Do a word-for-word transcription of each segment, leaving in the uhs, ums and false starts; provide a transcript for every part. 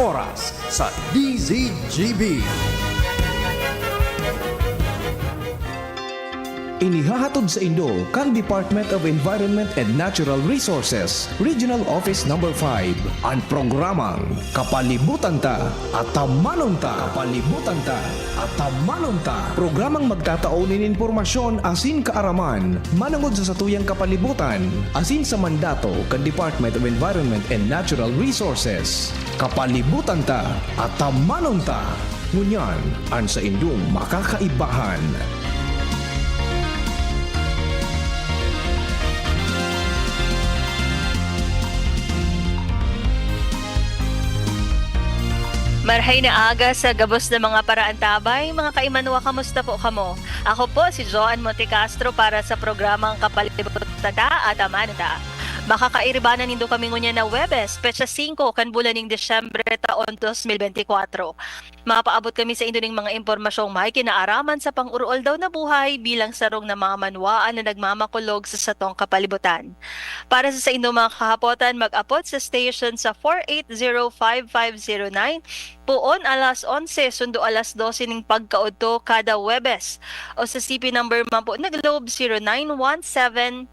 oras sa D Z G B. Inihahatod saindo kan Department of Environment and Natural Resources, Regional Office Number five, an programang Kapalibutan Ta, Atamanon Ta. Kapalibutan Ta, Atamanon Ta. Programang magtatao nin impormasyon asin kaaraman manongod sa satuyang kapalibutan asin sa mandato kan Department of Environment and Natural Resources. Kapalibutan Ta, Atamanon Ta. Ngunyan, an saindong makakaibahan. Marhay na aga sa gabos na mga paraantabay. Mga kaimanwa, kamusta po kamo? Ako po si Joan Montecastro para sa programang Kapalibutan Ta, Atamanon Ta. Makakairibanan nindo kami ngunyan na Huwebes, petsa singko kan bulan ning Disyembre, taon dos mil benti kwatro. Mapaabot kami saindo ning mga impormasyong may kinaaraman sa pang-urualdaw na buhay bilang sarong na mga manwaan na nagmamakulog sa satong kapalibutan. Para sa saindong mga kahapotan, mag-apod sa station sa four eight zero five five zero nine, poon alas onse sundo alas dose ning pagkaodto kada Huwebes, o sa C P number man po na Globe, zero nine one seven,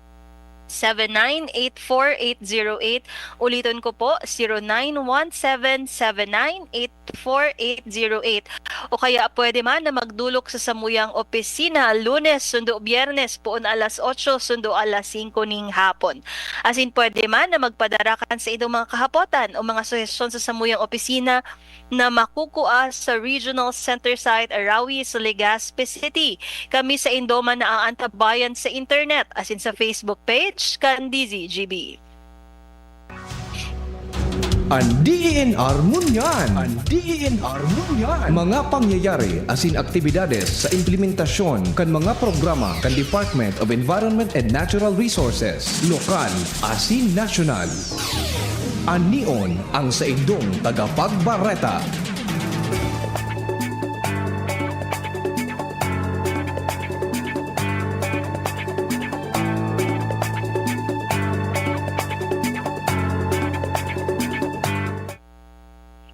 seven nine eight four eight zero eight. Uliton ko po, zero nine one seven, seven nine eight four eight zero eight. O kaya pwede man na magdulok sa samuyang opisina, Lunes sundo Biyernes, poon alas otso sundo alas singko ning hapon. Asin pwede man na magpadara kan saindong mga kahapotan o mga suhestyon sa samuyang opisina na makukua sa Regional Center Site, Arawi sa Legazpi City. Kami saindo man naaantabayan sa internet asin sa Facebook page kan D Z G B. An D E N R ngunyan. An D E N R ngunyan. Mga pangyayari asin aktibidades sa implementasyon kan mga programa kan Department of Environment and Natural Resources, lokal asin nasyonal. Anion ang saindong tagapagbareta.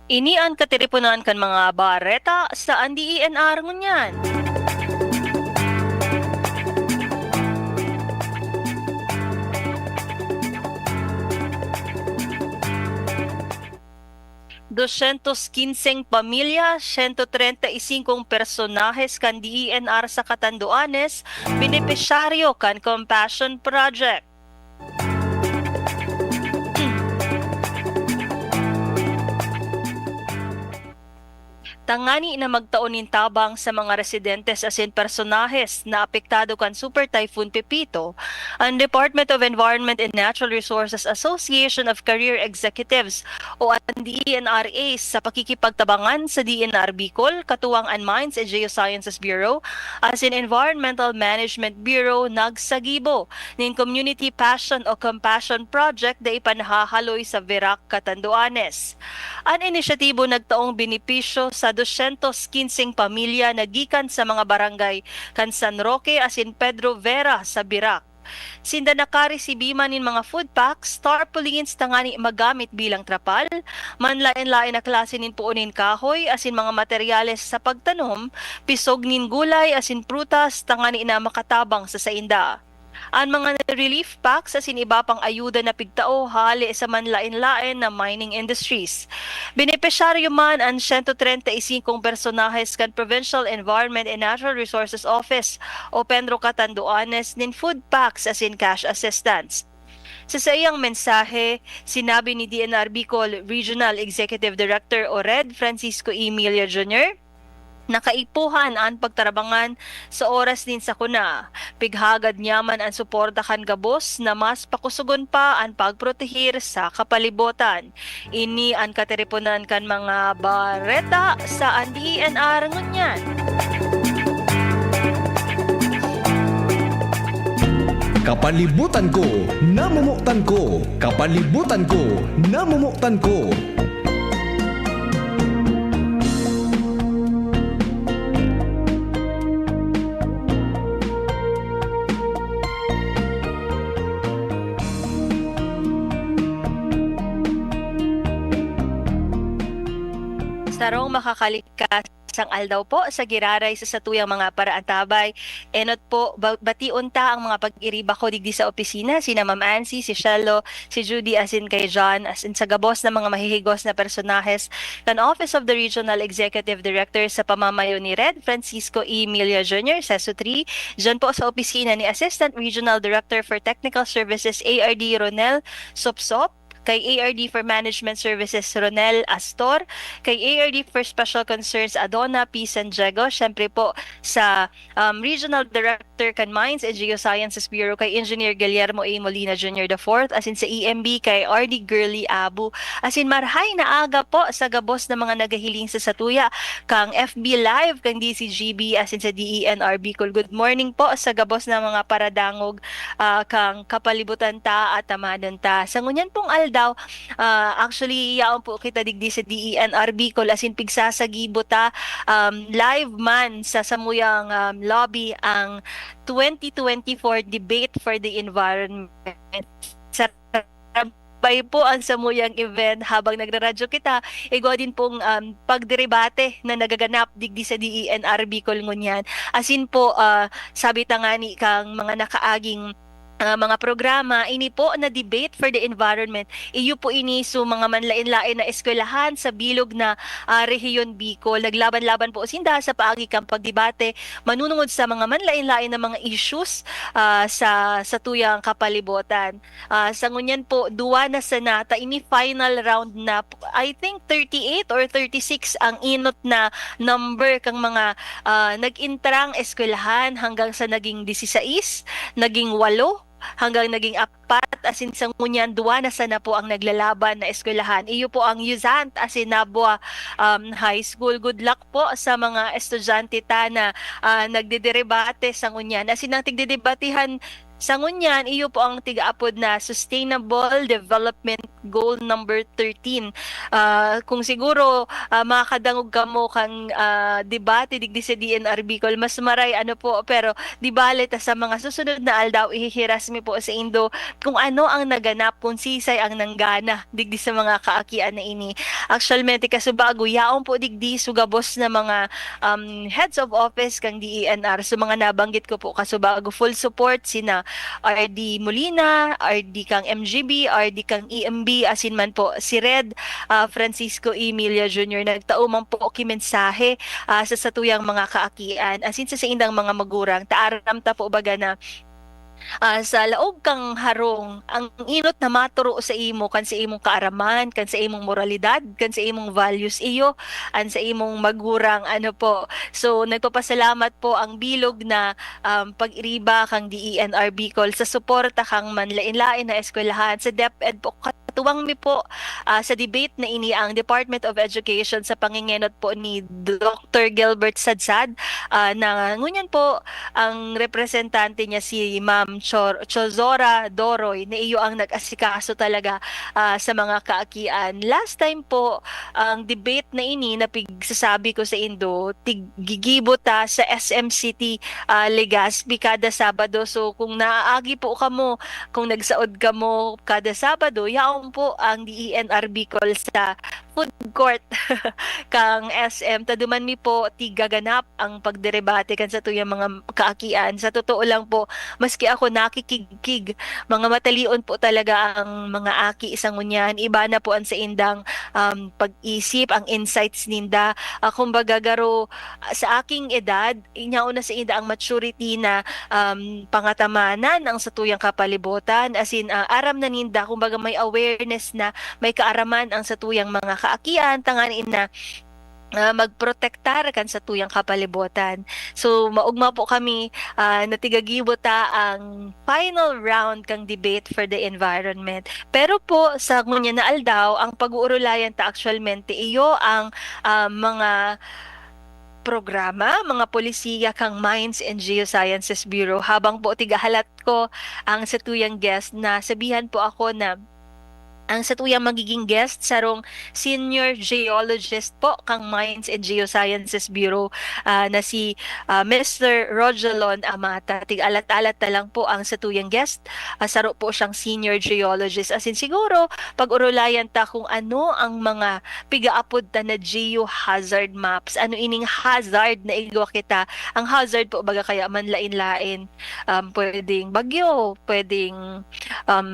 Ini an katiriponan kan mga bareta sa An D E N R ngunyan. Dosyentos kinseng pamilya, sento trenta y singkong personahes kan D E N R sa Catanduanes benepisyaryo kan Compassion Project. Tangani na magtao nin tabang sa mga residentes asin personahes na apektado kan Super Typhoon Pepito, an Department of Environment and Natural Resources Association of Career Executives o an D E N R A sa pakikipagtabangan sa D E N R Bicol, katuwang an Mines and Geosciences Bureau asin Environmental Management Bureau nagsagibo nin Community Passion o Compassion Project dai pa nahahaloy sa Virac, Catanduanes. An inisyatibo nagtaong benepisyo sa dosyentos kinseng pamilya na gikan sa mga barangay kan San Roque asin Pedro Vera sa Virac. Sinda nakaresibi man nin mga food packs, tarpaulins tangani magamit bilang trapal, manlaen-laen na klase nin poon nin kahoy asin mga materyales sa pagtanom, pisog nin gulay asin prutas tangani na makatabang sa sainda. An mga relief packs asin iba pang ayuda na pigtao hale sa manlaen-laen na mining industries. Benepisyaryo man an sento trenta y singkong personahes kan Provincial Environment and Natural Resources Office o PENRO Catanduanes nin food packs asin cash assistance. Sa saiyang mensahe, sinabi ni D N R Bicol Regional Executive Director o RED Francisco Emilia Junior, na kaipuhan an pagtarabangan sa oras nin sakuna. Pighagad niya man an suporta kan gabos na mas pakusogon pa an pagprotehir sa kapalibotan. Ini an katiriponan kan mga bareta sa An D E N R ngunyan. Kapalibutan ko, namumutan ko. Kapalibutan ko, namumutan ko. Sarong makakalikasang aldaw po sa giraray sa satuyang mga paraantabay. Enot po, ba- bation ta ang mga pag-iriba ko digdi sa opisina, sina Ma'am Ansi, si Shelo, si Judy, asin kay John, asin sa gabos na mga mahihigos na personahes kan Office of the Regional Executive Director sa pamamayo ni Red Francisco E. Milla Junior, Seso three, dyan po sa opisina ni Assistant Regional Director for Technical Services, A R D Ronel Sopsop, kay A R D for Management Services, Ronel Astor, kay A R D for Special Concerns, Adona P. San Diego, syempre po sa um, Regional Director kan Mines and Geosciences Bureau, kay Engineer Guillermo A. Molina Junior the fourth, asin sa E M B, kay R D Girly Abu. Asin marhay na aga po sa gabos na mga nagahiling sa satuya, kang F B Live, kang D C G B, asin sa D E N R Bicol. Good morning po sa gabos na mga paradangog ah, kang kapalibutan ta at tamanon ta. Sa ngunyan pong aldaw, ah, actually, yaon po kita digdi sa D E N R Bicol, asin pigsasagibo ta, um, live man sa samuyang, um, lobby ang twenty twenty-four Debate for the Environment. Sarabay po ang samuyang event habang nagraradyo kita, igwa din pong, um, pagderebate na nagaganap digdi sa D E N R Bicol ngunyan. Asin po, ah, sabi ta ngani kang mga nakaaging, ah, mga programa, ini po na Debate for the Environment, iyo po ini, so, mga manlaen-laen na eskwelahan sa bilog na, ah, rehiyon Bicol. Naglaban-laban po sinda sa paagi kan pagdebate manunungod sa mga manlaen-laen na mga issues, ah, sa, sa tuyang kapalibotan. Ah, sa ngunyan po, duwa na sana ta, ini final round na. I think thirty-eight or thirty-six ang enot na number kang mga, ah, nag-entrang eskwelahan hanggang sa naging disisais, naging walo, hanggang naging apat, asin sa ngunyan, duwa na sana po ang naglalaban na eskwelahan. Iyo po ang Yuzant asin Nabua, um, High School. Good luck po sa mga estudyante ta na, ah, nagdederebate sa ngunyan. Asin ang tigdedebatehan sa ngunyan, iyo po ang tigaapod na Sustainable Development Goal number thirteen. Ah, kung siguro, ah, makakadangog kamo kan, ah, debate digdi sa D E N R Bicol, mas maray, ano po, pero di bale ta sa mga susunod na aldaw, ihihiras mi po saindo kung ano ang naganap, kung sisay ang nanggana digdi sa mga kaakian na ini. Aktualmente, kasubago, yaon po digdi sa gabos na mga, um, heads of office kang D E N R. So, mga nabanggit ko po kasubago, full support sina R D Molina, R D kang M G B, R D kang E M B, asin man po si Red, ah, Francisco Emilia Junior. Nagtao man po ki mensahe, ah, sa satuyang mga kaakian, asin sa saindang mga magurang. Ta aram ta po baga na, ah, sa laog kang harong, ang enot na maturo sa imo kan sa imong kaaraman, kan sa imong moralidad, kan sa imong values, iyo, an sa imong magurang, ano po. So, nagpapasalamat po ang bilog na, um, pag-iriba kang D E N R Bicol sa suporta kang manlaen-laen na eskwelahan. Sa DepEd po, katuwang mi po, ah, sa debate na ini ang Department of Education sa pangengenot po ni Doctor Gilbert Sadsad, ah, na ngunyan po ang representante niya si Ma'am Chor-, Chozora Doroy, na iyo ang nag-asikaso talaga, ah, sa mga kaakian. Last time po, ang debate na ini na pigsasabi ko saindo, tig-, gigibo ta sa S M City, ah, Legazpi kada Sabado. So, kung naagi po kamo, kung nagsaod kamo kada Sabado, yaon po ang D E N R Bicol sa food court kang S M. Ta duman mi po tigaganap ang pagderebate kan satuyang mga kaakian. Sa totoo lang po, maski ako nakikigkig, mga matalion po talaga ang mga aki sa ngunyan. Iba na po ang saindang, um, pag-isip, ang insights ninda. Ah, kumbaga, garo, ah, sa aking edad, inyaon na sainda ang maturity na, um, pangatamanan ang satuyang kapalibotan. As in, ah, aram na ninda, kumbaga, may awareness na, may kaaraman ang satuyang mga kaakian, tanganing na, ah, magprotektar kan satuyang kapalibotan. So, maogma po kami, ah, na tigagibo ta ang final round kang Debate for the Environment. Pero po, sa ngunyan na aldaw, ang pag-uurulayan ta aktualmente iyo ang, ah, mga programa, mga polisiya kang Mines and Geosciences Bureau. Habang po tigahalat ko ang satuyang guest, nasabihan po ako na Ang satuyang magiging guest, sarong senior geologist po kang Mines and Geosciences Bureau, ah, na si, ah, Mister Rogelon Amata. Tig-alat-alat na lang po ang satuyang guest. Ah, saro po siyang senior geologist. Asin siguro, pag-urulayan ta kung ano ang mga pigaapod ta na geohazard maps. Ano ining hazard na igwa kita? Ang hazard po, baga, kaya manlain-lain. Um, pwedeng bagyo, pwedeng, um,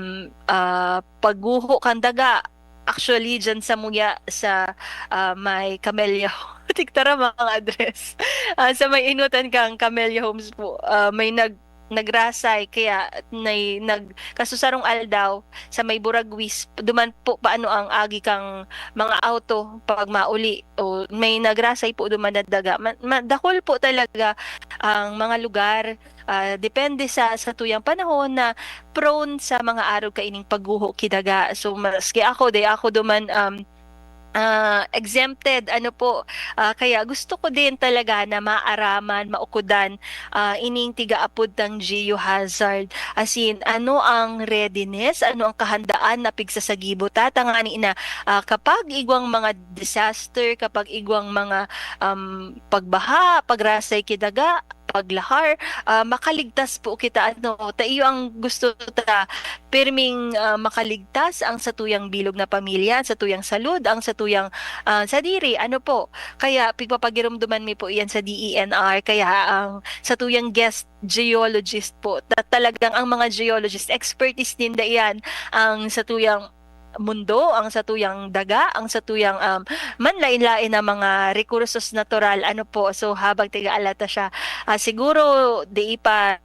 ah, pagguho kan daga. Actually, dyan sa muya, sa, ah, may Camellia Ho-, tigtara mga address. Ah, sa may inutan kang Camellia Homes po, ah, may nag-, nagrasay, kaya nay-, nag-, kasusarong aldaw, sa may Buragwis, duman po paano ang agi kang mga auto pag mauli. O, may nagrasay po duman na daga. Ma-, ma-, dakul po talaga ang mga lugar, ah, depende sa, sa tuyang panahon na prone sa mga arog kaining pagguho ki daga. So, maski ako, di ako duman, um, ah, exempted, ano po, ah, kaya gusto ko din talaga na maaraman, maukodan, ah, ining tigaapod tang geohazard. As in, ano ang readiness, ano ang kahandaan na pigsasagibo ta, tangani na, ah, kapag igwang mga disaster, kapag igwang mga, um, pagbaha, pagrasay ki daga, paglahar, ah, makaligtas po kita, ano, ta iyo ang gusto ta, pirming, ah, makaligtas ang satuyang bilog na pamilya, ang satuyang salud, ang satuyang, ah, sadiri, ano po. Kaya pigpapagiromdoman mi po iyan sa D E N R, kaya ang satuyang guest geologist po, ta-, talagang ang mga geologist, expertise ninda iyan, ang satuyang mundo, ang satuyang daga, ang satuyang, um, manlain-lain na mga rekursos natural, ano po. So, habang tiga-alata siya, ah, siguro di pa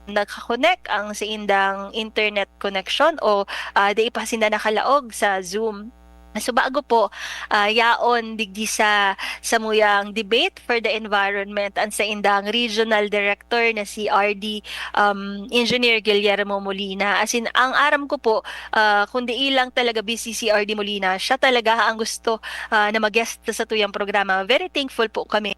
nakakonek ang saindang internet connection o, ah, di pa sinda nakalaog sa Zoom. So, bago po, ah, yaon digdi sa samuyang Debate for the Environment, ang saindang regional director na si R D, um, Engineer Guillermo Molina. As in, ang aram ko po, ah, kung di lang talaga busy si R D Molina, siya talaga ang gusto, ah, na mag-guest sa satuyang programa. Very thankful po kami,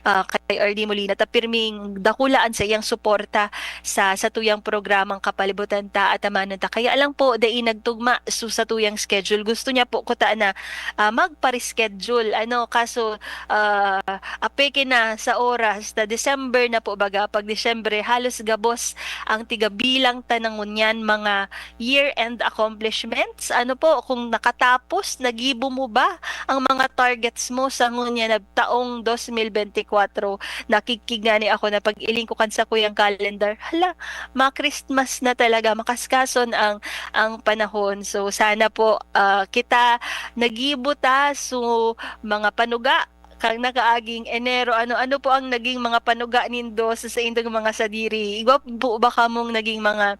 ah, kay R D Molina. Ta pirming dakula an saiyang suporta sa satuyang programang Kapalibutan Ta, Atamanon Ta. Kaya lang po, dai nagtugma so satuyang schedule. Gusto niya po kuta na, ah, magpa-reschedule, ano, kaso, ah, apeke na sa oras na December na po, baga, pag Disyembre, halos gabos ang tigabilang ta na ngunyan mga year-end accomplishments. Ano po, kung nakatapos, nagibo mo ba ang mga targets mo sa ngunyan na taong dos mil benti kwatro? Nakigkig ngani ako na pag-iling ko kan sakuyang calendar. Hala, ma-Christmas na talaga, makaskason ang, ang panahon. So, sana po, ah, kita nagibo ta, so, mga panuga, kang nakaaging Enero, ano, ano po ang naging mga panuga nindo sa saindong mga sadiri? Igwa po ba kamong naging mga,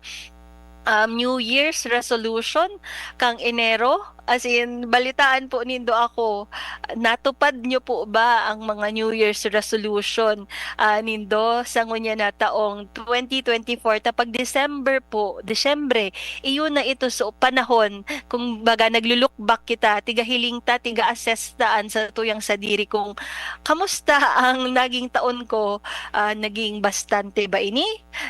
um, New Year's resolution kang Enero? As in, balitaan po nindo ako, natupad nyo po ba ang mga New Year's resolution, ah, nindo sa ngunyan na taong twenty twenty-four? Ta pag December po, Disyembre, iyo na ito, so, panahon, kung baga, naglu-look back kita, tigahiling ta, tiga-assess ta an satuyang sadiri kung kamusta ang naging taon ko, ah, naging bastante ba ini?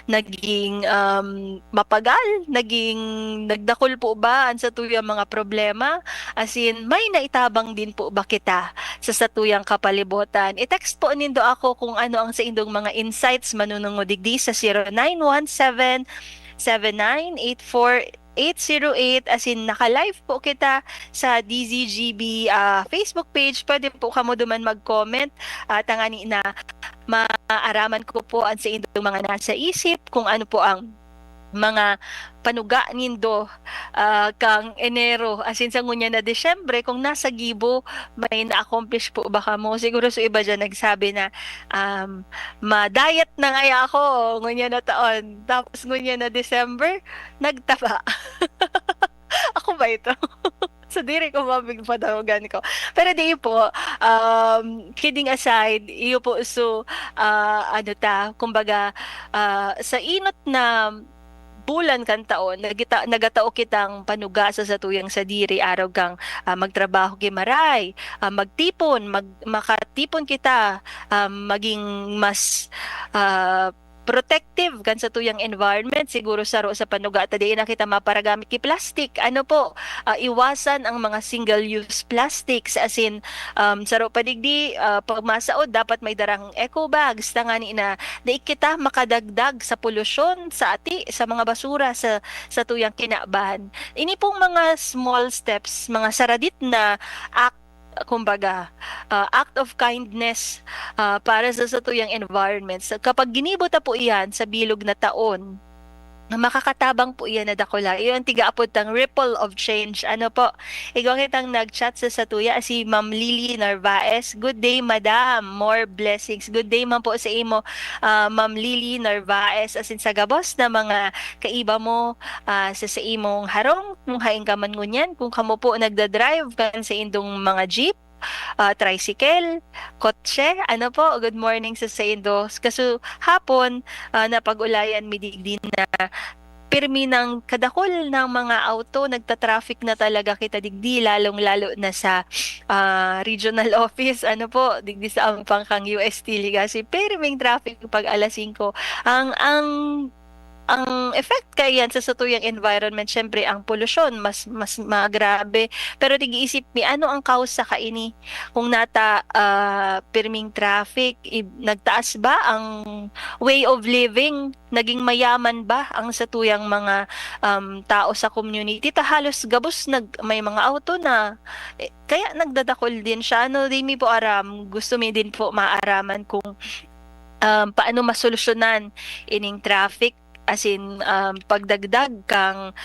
Naging, um, mapagal? Naging nagdakul po ba an satuyang mga problema? As in, may naitabang din po ba kita sa satuyang kapalibutan? I-text po nindo ako kung ano ang saindong mga insights manunungod digdi sa zero nine one seven, seven nine eight four eight zero eight. As in, naka-live po kita sa D Z G B, ah, Facebook page. Pwede po kamo duman mag-comment, ah, tangani na maaraman ko po an saindong mga nasa isip, kung ano po ang mga panuga nindo, ah, kang Enero. As in, sa ngunyan na Disyembre, kung nasa gibo, may na-accomplish po ba kamo? Siguro so iba diyan nagsabi na, um, "Ma-diet na ngaya ako ngunyan na taon." Tapos ngunyan na December, nagtaba. Ako ba ito? Sadiri ko mabig padaogan ko. Pero di po, um, kidding aside, iyo po, so, ah, ano ta, kumbaga, ah, sa inot na bulan kan taon, nagita-, nagatao kitang panuga sa satuyang sadiri, arog kang, ah, magtrabaho ki maray, ah, magtipon, mag-, makatipon kita, ah, maging mas, ah, protective kan satuyang environment. Siguro saro sa panuga ta dai na kita maparagamit ki plastic. Ano po, ah, iwasan ang mga single-use plastics, as in, um, saro pa digdi, ah, pag masaod, dapat may darang eco bags, tangani na dai kita makadagdag sa polusyon, sa ati, sa mga basura, sa, satuyang kinaban. Ini pong mga small steps, mga saradit na act, kumbaga, ah, act of kindness, ah, para sa satuyang environment. Sa, kapag ginibo ta po iyan sa bilog na taon, makakatabang po iyan na dakula. Iyon ang tigaapod tang ripple of change. Ano po? Igwa kitang nag-chat sa satuya, si Ma'am Lily Narvaez. "Good day, madam. More blessings." Good day man po sa imo, ah, Ma'am Lily Narvaez. Asin sa gabos na mga kaiba mo, ah, sa, sa imong harong, kung hain ka man ngunyan, kung kamo po nagda-drive kan sa indong mga jeep, ah, tricycle, kotse, ano po, good morning sa saindo. Kaso hapon, ah, napag-ulayan mi digdi na pirmi nang kadakul ng mga auto, nagta-traffic na talaga kita digdi, lalong-lalo na sa, ah, regional office, ano po, digdi sa ampang kang U S T Legazpi, pirming traffic pag alas singko. Ang, ang, ang effect kaiyan sa satuyang environment, syempre, ang polusyon, mas, mas magrabe. Pero tig-iisip mi, ano ang kausa kaini? Kung nata, ah, pirming traffic, i-, nagtaas ba ang way of living? Naging mayaman ba ang satuyang mga, um, tao sa community? Ta halos gabos nag-, may mga auto na. Eh, kaya nagdadakol din siya. Ano, di mi po aram. Gusto mi din po maaraman kung, um, paano masolusyonan ining traffic, as in, um, pagdagdag kang,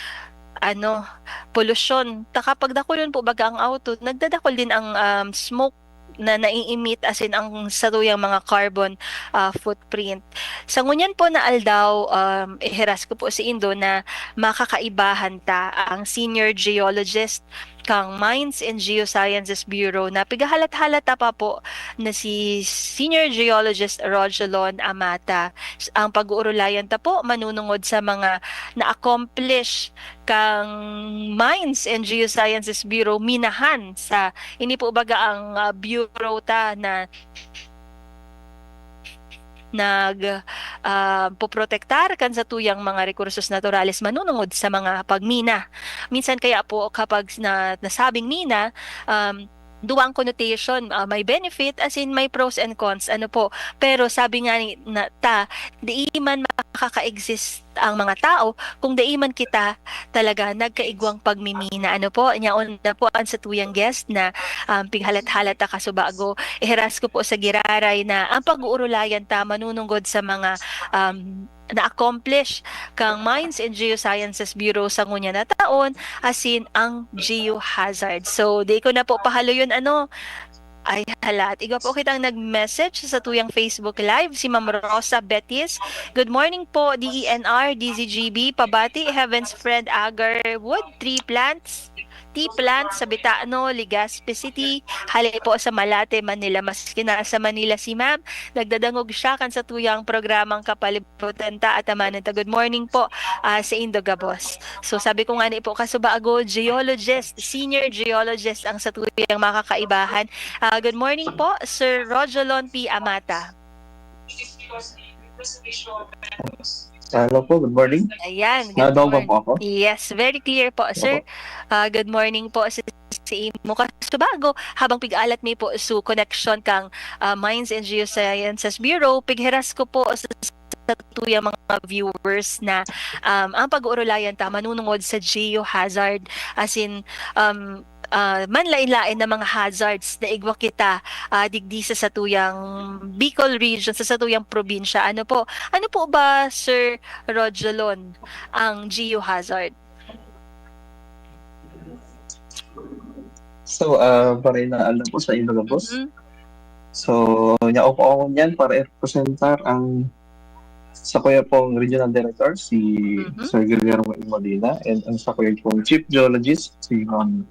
ano, polusyon. Ta kapag dakulon po baga ang auto, nagdadakol din ang, um, smoke na nai-emit, as in, ang satuyang mga carbon, ah, footprint. Sa ngunyan po na aldaw, um, ihiras ko po saindo na makakaibahan ta ang senior geologist kang Mines and Geosciences Bureau na pigahalat-halat ta pa po na si Senior Geologist Rogelon Amata. Ang pag-uurulayan ta po manunungod sa mga na-accomplish kang Mines and Geosciences Bureau, minahan sa, ini po baga ang, ah, bureau ta na nag, ah, poprotektar kan satuyang mga rekursos naturales manunungod sa mga pagmina. Minsan kaya po kapag na, nasabing mina, um, duwang connotation, ah, may benefit, as in may pros and cons, ano po. Pero sabi nga ni, na, ta, di man makaka-exist ang mga tao kung dai man kita talaga nagkaigwang pagmimina. Ano po, nyaon na po ang satuyang guest na, um, pighalat-halat ta kasubago. Ihiras ko po sa giraray na ang pag-uurulayan ta manunungod sa mga, um, na-accomplish kang Mines and Geosciences Bureau sa ngunyan na taon, asin ang geohazard. So, di ko na po pahaloyon, ano, ay, halat. Igwa po kitang nag-message sa tuyang Facebook Live, si Ma'am Rosa Betis. "Good morning po, D E N R, D Z G B, pabati, Heaven's Friend, Agar Wood, Tree Plants, Tea Plants sa Bitano, Legazpi City, hale po sa Malate, Manila." Maski nasa Manila si Ma'am, nagdadangog siya kan sa tuyang programang Kapalibutan Ta, atamanan ta. Good morning po, ah, sa indo gabos. So, sabi ko nga ni po, kasubago, geologist, senior geologist ang sa tuyang makakaibahan. Ah, good morning po, Sir Rogelon P. Amata. Hello po, good morning. Ayan, good Nadaw ba morning. po ako? Yes, very clear po, sir. Ah, good morning po sa, sa imo. Kasubago, habang pig-alat mi po so connection kang, ah, Mines and Geosciences Bureau, pighiras ko po sa, sa tuyang mga viewers na, um, ang pag-uurulayan ta manunungod sa geohazard, as in, um, ah, manlain-lain na mga hazards na igwa kita, ah, digdi sa satuyang Bicol region, sa satuyang probinsya. Ano po? Ano po ba, Sir Rogelon, ang geohazard? So, ah, para inaal na po sa indo gabos. Mhm. So, nyao po ako niyan para i-representar ang sa kuya pong regional director, si Mhm. Sir Guillermo E. Molina, and ang sa kuya pong chief geologist, si Ma'am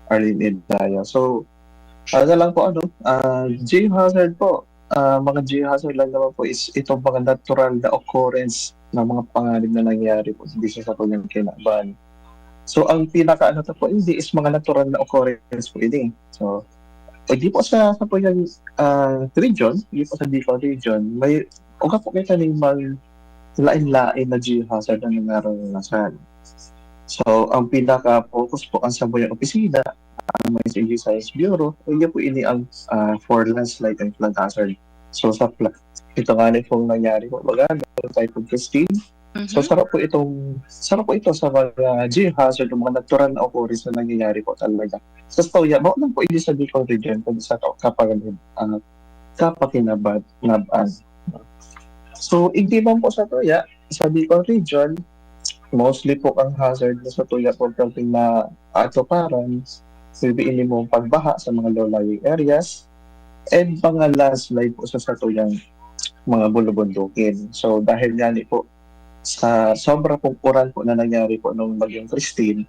Arlene Edaya. So, ano lang po, ano, ah, geohazard po, ah, mga geohazard lang naman po is itong mga natural na occurrence ng mga panganib na nangyayari po dito sa kanyang kinaban. So, ang pinaka ano to po, hindi is mga natural na occurrence po ini. So, hindi po sa, sa po yung, ah, region, hindi po sa Bicol region, may uga po kita ning mag lain-lain na geohazard na nangaranasan. So, ang pinaka-focus po ang sa Buyan Opisina, ang Mines and Geoscience Bureau, yun po ini ang ah, for landslide and flood hazard. So, sa flood, ito nga ni pong nangyari po, baga, meron tayo pong Christine. So, Mhm. sarap po itong, sarap po ito sa mga geohazard, yung mga natural na occurrence na nangyayari po talaga. Sa Toya, bawal lang po hindi sa Bicol region, kundi sa Ka- Kapag, ah, Kapakinabangan. So, hindi man po sa Toya, sa Bicol region, mostly po ang hazard na sa Toya po, pwedeng na atuparan, sabihin mo pagbaha sa mga low-lying areas, and mga landslide po sa satuyang mga bulubundukin. So, dahil nga ni po sa sobra pong uran po na nangyari po nung Bagyong Christine,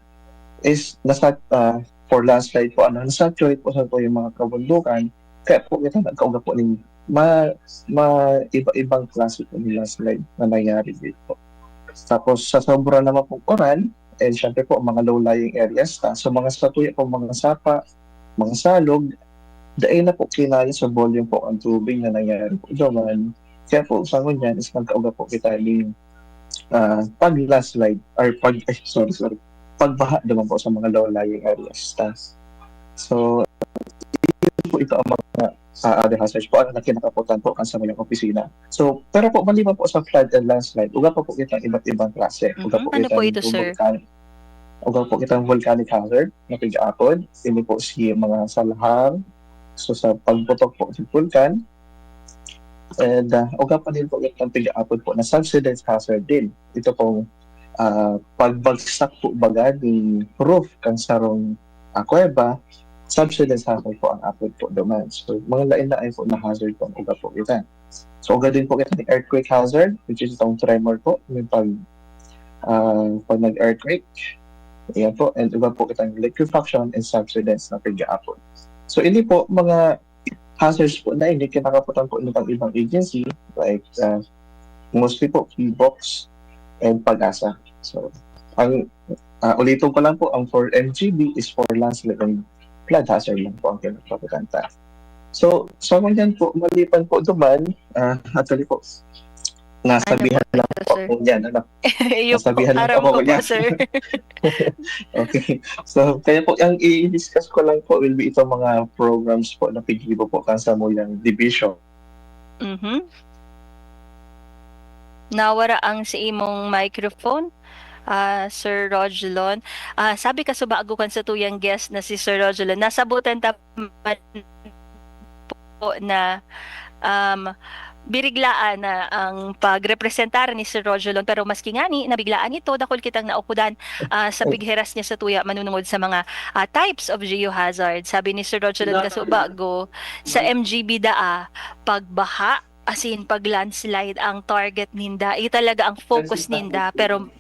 is nasa, ah, for landslide po, ano, nasaturate po sa po yung mga kabundukan, kaya po kita nagkauga po ng ma, ma, iba-ibang klase po ng landslide na nangyari dito. Tapos sa sobra naman pong uran, and syempre po, mga low-lying areas ta. So mga satuya po, mga sapa, mga salog, dahil na po kinaya sa volume po ang tubig na nangyari po doon. Kaya po, sa ngunyan, is nagkauga po kita ng ah, pag-landslide, or pag, ay, sorry, sorry, pagbaha naman po sa mga low-lying areas ta. So, yun po ito ang mga ah, other hazards po, ang kinakaputan po kan sa mga opisina. So, pero po, maliban po sa flood and landslide, uga pa po kita iba't ibang klase. Uga Mhm. po Ano kita po ng ito, sir? Vulkan, uga po kita ng volcanic hazard na pig-apod, ini po si mga salahang, so sa pagputok po sa vulkan, and uh, uga pa din po itong pig-apod po na subsidence hazard din. Ito pong ah, pagbagsak po baga ng roof kan sarong ah, kuweba, subsidence hazard po ang apod po duman. So, mga lain-lain po na hazard po ang uga po kita. So, uga din po kita ng earthquake hazard, which is itong tremor po, yung pag, ah, pag nag-earthquake. Ayan po, and uga po kitang liquefaction and subsidence na pag-aapon. So, ini po, mga hazards po na hindi kinakaputan po ng ibang agency, like, ah, mostly po, PHIVOLCS and PAGASA. So, ang, ah, ulitin ko lang po, ang for M G B is for landslide and flood hazard lang po ang kinakaputan ta. So, sa ngunyan po, maliban po duman, ah, actually po, nasabihan Ano po lang ito, po sir? ako niyan, ano? Iyo po, Nasabihan lang aram po ko ako po, niyan. Sir. Okay. So, kaya po, ang i-discuss ko lang po will be itong mga programs po na pigibo po kan samuyang division. Mhm. Nawara ang sa imong microphone, ah, Sir Rogelon. Ah, sabi ka subago kan sa tuyang guest na si Sir Rogelon, nasabutan ta man po na, um, biriglaan na ang pagrepresentar ni Sir Rogelon, pero maski ngani nabiglaan ito, dakul kitang naukudan, ah, sa pigheras niya sa tuya manunungod sa mga, ah, types of geohazard. Sabi ni Sir Rogelon Kasubago, sa M G B daa, pagbaha, as in, pag landslide ang target ninda. Iyo talaga ang focus ninda, pero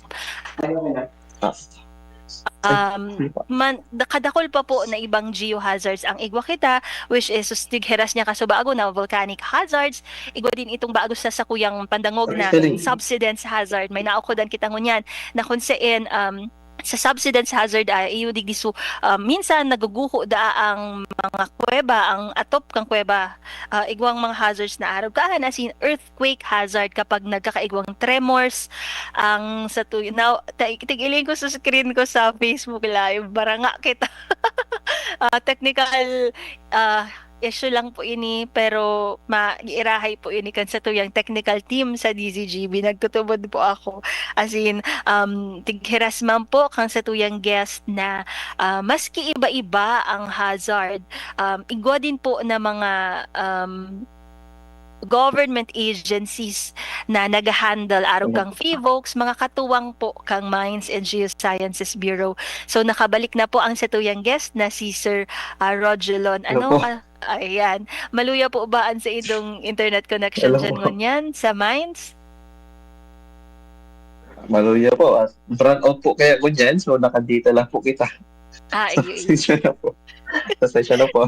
um, man, kadakol pa po na ibang geohazards ang igwa kita, which is sus tigheras niya kasubago na volcanic hazards, igwa din itong bago sa sakuyang pandangog na subsidence hazard. May naukodan kita ngunyan na kung saan, um, sa subsidence hazard, ah, iyo digdi su-, ah, minsan naguguho da ang mga kuweba, ang atop kang kuweba, ah, igwang mga hazards na arog. Kaan, as in, earthquake hazard kapag nagkakaigwang tremors, ang sa tu-, now, ta-, tig-iling ko sa screen ko sa Facebook Live, baranga kita. Ah, technical, ah, issue lang po ini, pero ma-, iirahay po ini kan sa tuyang technical team sa D Z G B. Nagtutubod po ako. As in, um, tighiras man po kan sa tuyang guest na, ah, maski iba-iba ang hazard, um, igwa din po na mga, um, government agencies na nag-handle arog kang PHIVOLCS, mga katuwang po kang Mines and Geosciences Bureau. So, nakabalik na po ang sa tuyang guest na si Sir, ah, Rogelon. Ano po? Ka-, ayan. Maluya po ba ang sa idong internet connection dyan ngunyan sa Mines? Maluya po. Ah, brownout po kaya ko dyan, so nakadita lang po kita. Ah, iyo, iyo. Pasensya na po. Pasensya na po.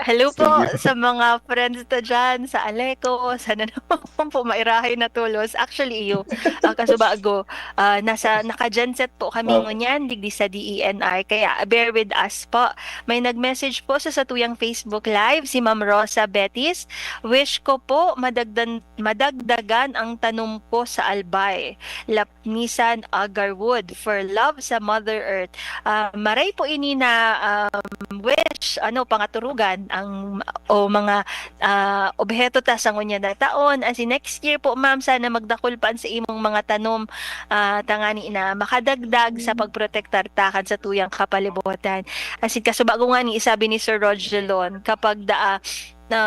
Hello po Studio. sa mga friends ta dyan, sa Aleco, sana naman po mairahay na tulos. Actually, iyo, ah, kasubago, ah, nasa, naka-genset po kami Oh. ngunyan, digdi sa D E N R. Kaya bear with us po. May nag-message po sa satuyang Facebook Live, si Ma'am Rosa Betis. Wish ko po madagdan, madagdagan ang tanom ko sa Albay. Lapnisan Agarwood for love sa Mother Earth. Ah, maray po ini na, um, wish, ano, pangaturugan ang, o mga, ah, obheto ta sa ngunyan na taon. As in, next year po, ma'am, sana magdakul pa an sa imong mga tanom, ah, tangani na makadagdag sa pagprotektar ta kan satuyang kapalibutan. As in, kasubago nga ni isabi ni Sir Rogelon, kapag daa, na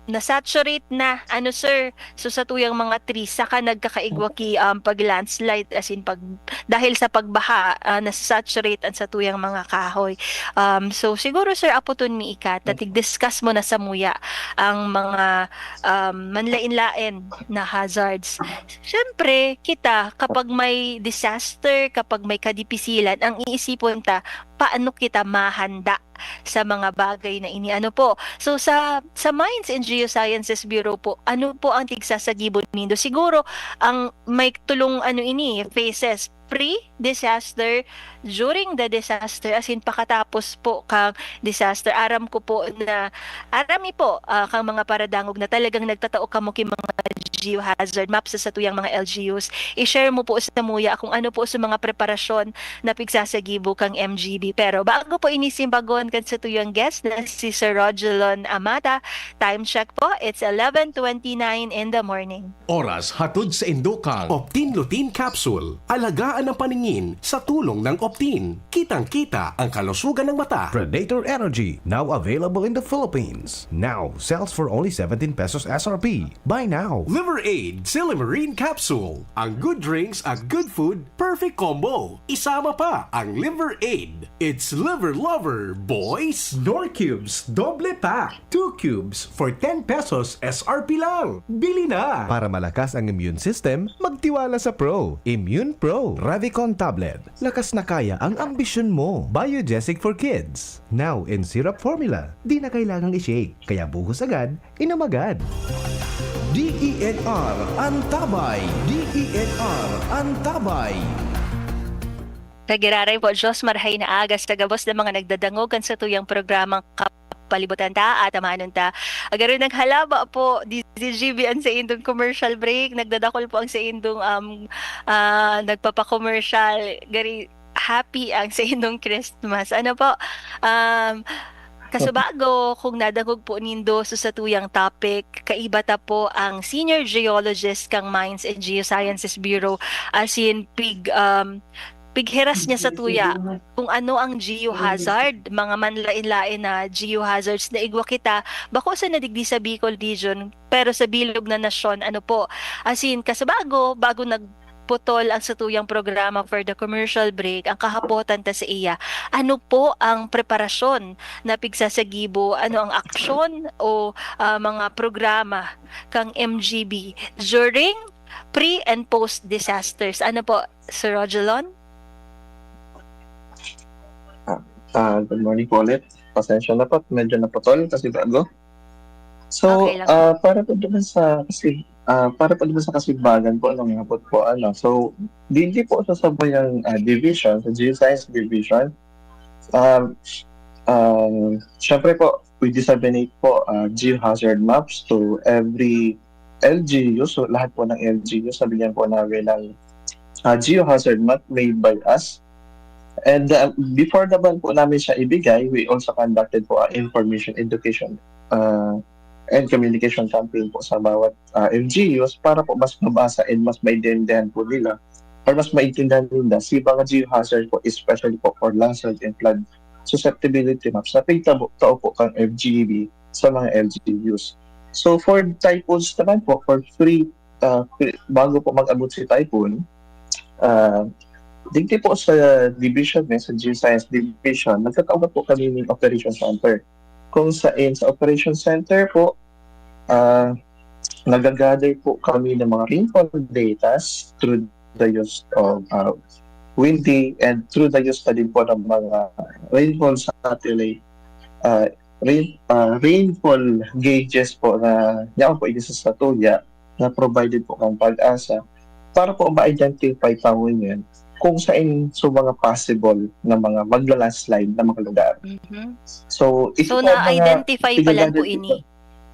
na-saturate na, ano, sir, so satuyang mga trees, saka nagkakaigwa ki, um, pag-landslide, as in, pag, dahil sa pagbaha, ah, nasa-saturate ang satuyang mga kahoy. Um, so, siguro, sir, aputon mi ika, ta tig-discuss mo na samuya ang mga, um, manlain-lain na hazards. Siyempre, kita, kapag may disaster, kapag may kadipisilan, ang iisipon ta, paano kita mahanda sa mga bagay na ini? Ano po? So, sa, sa Mines and Geosciences Bureau po, ano po ang tigsasagibo nindo? Siguro, ang may tulong, ano ini, phases, pre-disaster, during the disaster, as in, pakatapos po kang disaster. Aram ko po na, aram mi po, ah, kang mga paradangog na talagang nagtatao kamo ki mga geohazard map sa satuyang mga L G Us. I-share mo po samuya kung ano po sa mga preparasyon na pigsasagibo kang M G B. Pero bago po ini simbagon kan satuyang guest na si Sir Rogelon Amata, time check po, it's eleven twenty-nine in the morning. Oras hatod sa indo kang Optin Lutein Capsule. Alagaan ang paningin sa tulong ng Optin. Kitang-kita ang kalusugan ng mata. Predator Energy, now available in the Philippines. Now sells for only seventeen pesos S R P. Buy now. Liver Aid Silimarine Capsule. Ang good drinks at good food, perfect combo. Isama pa ang Liver Aid. It's Liver Lover, boys! Knorr Cubes, doble pack. Two cubes for ten pesos S R P lang. Bili na! Para malakas ang immune system, magtiwala sa Pro. Immune Pro, Revicon Tablet. Lakas na kaya ang ambisyon mo. Biogesic for kids. Now in syrup formula. Di na kailangang i-shake. Kaya buhos agad, inom agad. D E N R Antabay. D E N R Antabay. Nagiraray po, Diyos, marhay na aga sa gabos na mga nagdadangog kan satuyang programang Kapalibutan Ta, Atamanon Ta. Agaro naghalaba po, D J G B, an saindong commercial break. Nagdadakol po ang saindong, um, ah, nagpapa-commercial. Gari, happy ang saindong Christmas. Ano po? Um, kasubago, kung nadangog po nindo sa satuyang topic, kaiba ta po ang senior geologist kang Mines and Geosciences Bureau, as in, pig, um, pighiras niya sa tuya kung ano ang geohazard, mga manlain-lain na geohazards na igwa kita, bako sa nadigdi sa Bicol region, pero sa bilog na nasyon, ano po, as in, kasubago, bago nagputol ang satuyang programa for the commercial break, ang kahapotan ta sa iya, ano po ang preparasyon na pigsasagibo, ano ang aksyon o, ah, mga programa kang M G B during, pre, and post disasters? Ano po, Sir Rogelon? Ah, good morning po ulit. Pasensya na po, medyo naputol kasi bago. So, Okay lang. Ah, para po naman sa kasi ah, para po naman sa kasibagan po ng abot po, ano. So, hindi po sa sabayang ah, division, sa Geoscience Division, ah, um, syempre po, we disseminate po ah, geohazard maps to every L G U. So, lahat po ng L G U, nabigyan po namin ng ah, geohazard map made by us. And ah, before naman po namin siya ibigay, we also conducted po ah, information education ah, and communication campaign po sa bawat ah, L G Us para po mas mabasa and mas maintindihan po nila or mas maintindihan nila si mga geohazard po, especially po for landslide and flood susceptibility maps na pigtabo tao po kang F G B sa mga L G Us. So for typhoons naman po, for free, ah, free- bago po mag-abot si typhoon, ah, digdi po sa division, eh, sa Geoscience Division, nagtatawag po kami ng Operation Center. Kung sa, in, sa Operation Center po, ah, nagagather po kami ng mga rainfall datas through the use of ah, windy and through the use na din po ng mga rainfall satellite ah, rain, ah, rainfall gauges po na yaon po ini sa satuya na provided po kan PAGASA para po ma-identify ta ngunyan kung saen so mga possible na mga magla-landslide na mga lugar. Mhm. So, ito So, po ang mga na-identify pa lang po pinagadal- ini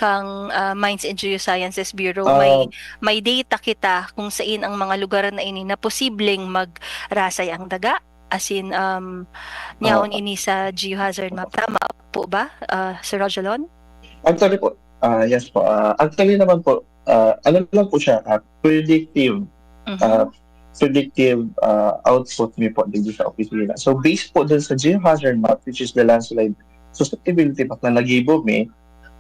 kang, ah, Mines and Geosciences Bureau. Ah. May, may data kita kung sain ang mga lugar na ini na posibleng magrasay ang daga. As in, um, nyaon Ah. ini sa geohazard map. Tama po ba, ah, Sir Rogelon? Actually po, ah, yes po. Ah, actually naman po, ah, ano lang po siya, ah, predictive, Mhm. ah, predictive, ah, output mi po dito sa opisina. So, based po dun sa geohazard map, which is the landslide susceptibility map na nagibo mi,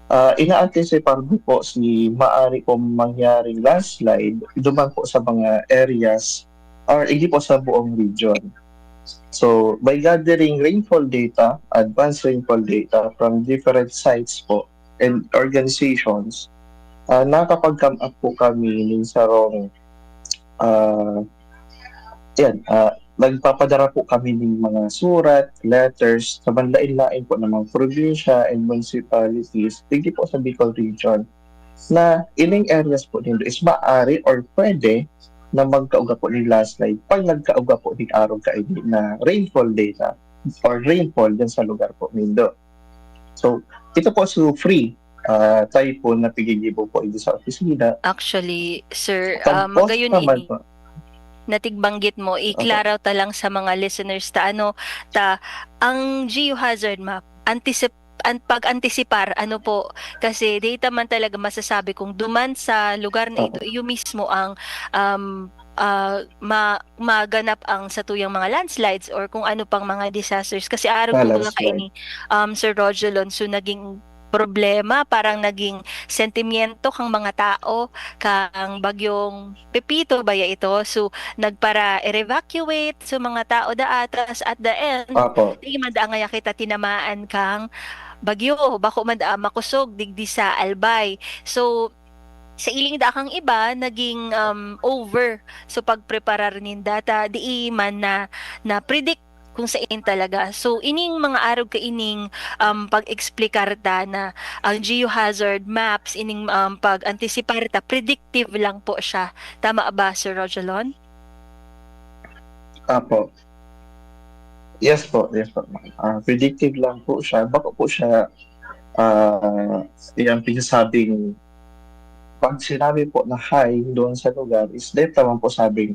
ah, ina-anticipar mi po si maari pong mangyaring landslide duman po sa mga areas or hindi po sa buong region. So, by gathering rainfall data, advanced rainfall data from different sites po and organizations, ah, nakapag-come up po kami nin sarong, ah, yan, ah, nagpapadara po kami nin mga surat, letters, sa manlain-lain po ng mga probinsya and municipalities, digdi po sa Bicol Region, na ining areas po nindo is maaari or pwede na magkauga po ning landslide pag nagkauga po ning arog kaini na rainfall data or rainfall dyan sa lugar po nindo. So, ito po so free, ah, typhoon na pigigibo po dito sa opisina. Actually, sir, Pag ah, post magayon naman ini po. Natigbanggit mo, iklaro ta lang sa mga listeners ta, ano, ta, ang geohazard map, antisip-, an-, pag-antisipar, ano po, kasi data man talaga masasabi kung duman sa lugar na Oo. ito, iyo mismo ang, um, ah, ma-, maganap ang satuyang mga landslides or kung ano pang mga disasters. Kasi arog po Ah, ba landslide. kaini, um, Sir Rogelon, so naging problema, parang naging sentimiento kang mga tao kang bagyong Pepito baya ito. So, nagpara-evacuate sa mga tao daa, tas at the end, Opo. di man daa ngaya kita tinamaan kang bagyo, bako man daa makosog digdi sa Albay. So, sa iling daa kang iba, naging, um, over. So, pagpreparar ninda ta, di man na, na-predict kung sain talaga. So, ining mga arog kaining, um, pag-eksplikar ta na ang geohazard maps, ining, um, pag-antisipar ta, predictive lang po siya. Tama ba, Sir Rogelon? Apo. Yes po, yes po. Ah, predictive lang po siya. Bako po siya, ah, yung pinasabing, pag sinabi po na high doon sa lugar, is dahil naman po sabing,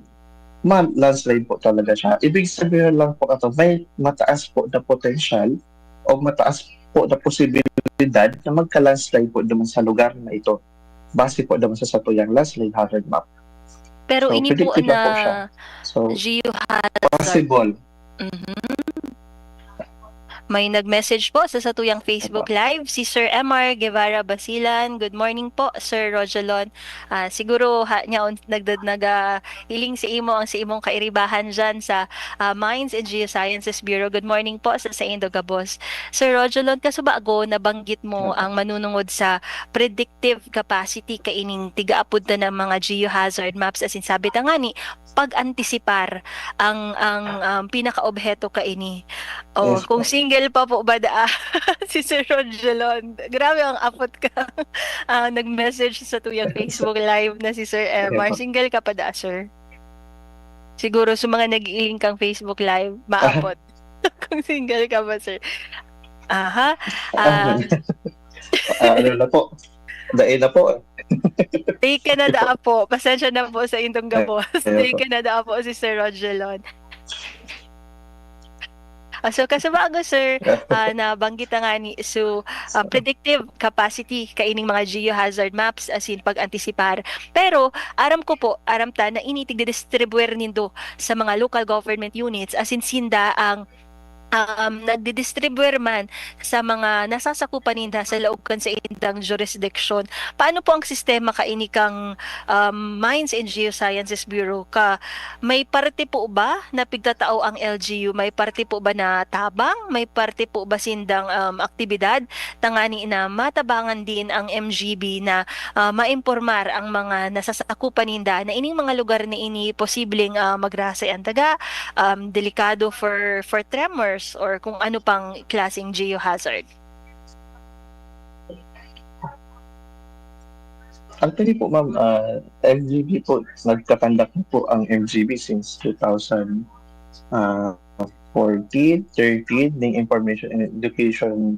ma-, landslide po talaga siya. Ibig sabihin lang po ito, may mataas po na potensyal o mataas po na posibilidad na magka-landslide po naman sa lugar na ito. Base po naman sa satuyang landslide hazard map. Pero So, ini po predictive na po na siya. So, geohazard. Possible. Mhm. May nag-message po sa satuyang Facebook Live, si Sir M R Guevara Basilan. Good morning po, Sir Rogelon. Ah, siguro ha, nyaon, nagdad-, naga-, hiling sa imo ang sa imong kairibahan dyan sa, ah, Mines and Geosciences Bureau. Good morning po sa saindo gabos. Sir Rogelon, kasubago nabanggit mo Opo. ang manunungod sa predictive capacity kaining tigaapod ta ng mga geohazard maps, as in sabi ta nga ni, pag-antisipar ang, ang, um, pinakaobheto kaini. Oh, Yes kung po. Single pa po ba daa si Sir Rogelon? Grabe ang apot ka. Ah, nag-message sa tuyang Facebook Live na si Sir M R. Yes po. Single ka pa daa, sir? Siguro sa mga nag-iiling kang Facebook Live, maapot. Kung single ka ba, sir? Aha. Ah, Ah, ano na po? Dai na po. Take ka na daa po. Pasensya na po sa indong gabos. Ayun Take po. ka na daa po si Sir Rogelon. Ah, so, kasubago, sir, ah, nabanggit na nga ni, so, ah, predictive capacity kaining mga geohazard maps, as in, pag-antisipar. Pero, aram ko po, aram ta na ini tigdidistribuer nindo sa mga local government units, as in, sinda ang, um, nagdidistribuer man sa mga nasasakupan ninda sa laog kan saindang jurisdiction. Paano po ang sistema kaini kang, um, Mines and Geosciences Bureau? Ka, may parte po ba na pigtatao ang L G U? May parte po ba na tabang? May parte po ba sindang, um, aktibidad? Tangani na matabangan din ang M G B na, ah, maimpormar ang mga nasasakupan ninda na ining mga lugar na ini posibleng, ah, magrasay ang daga, um, delikado for, for tremors or kung ano pang klaseng geohazard. Actually po, ma'am, ah, M G B po, nagka-conduct na po ang M G B since two thousand, ah, fourteen, thirteen, ning information and education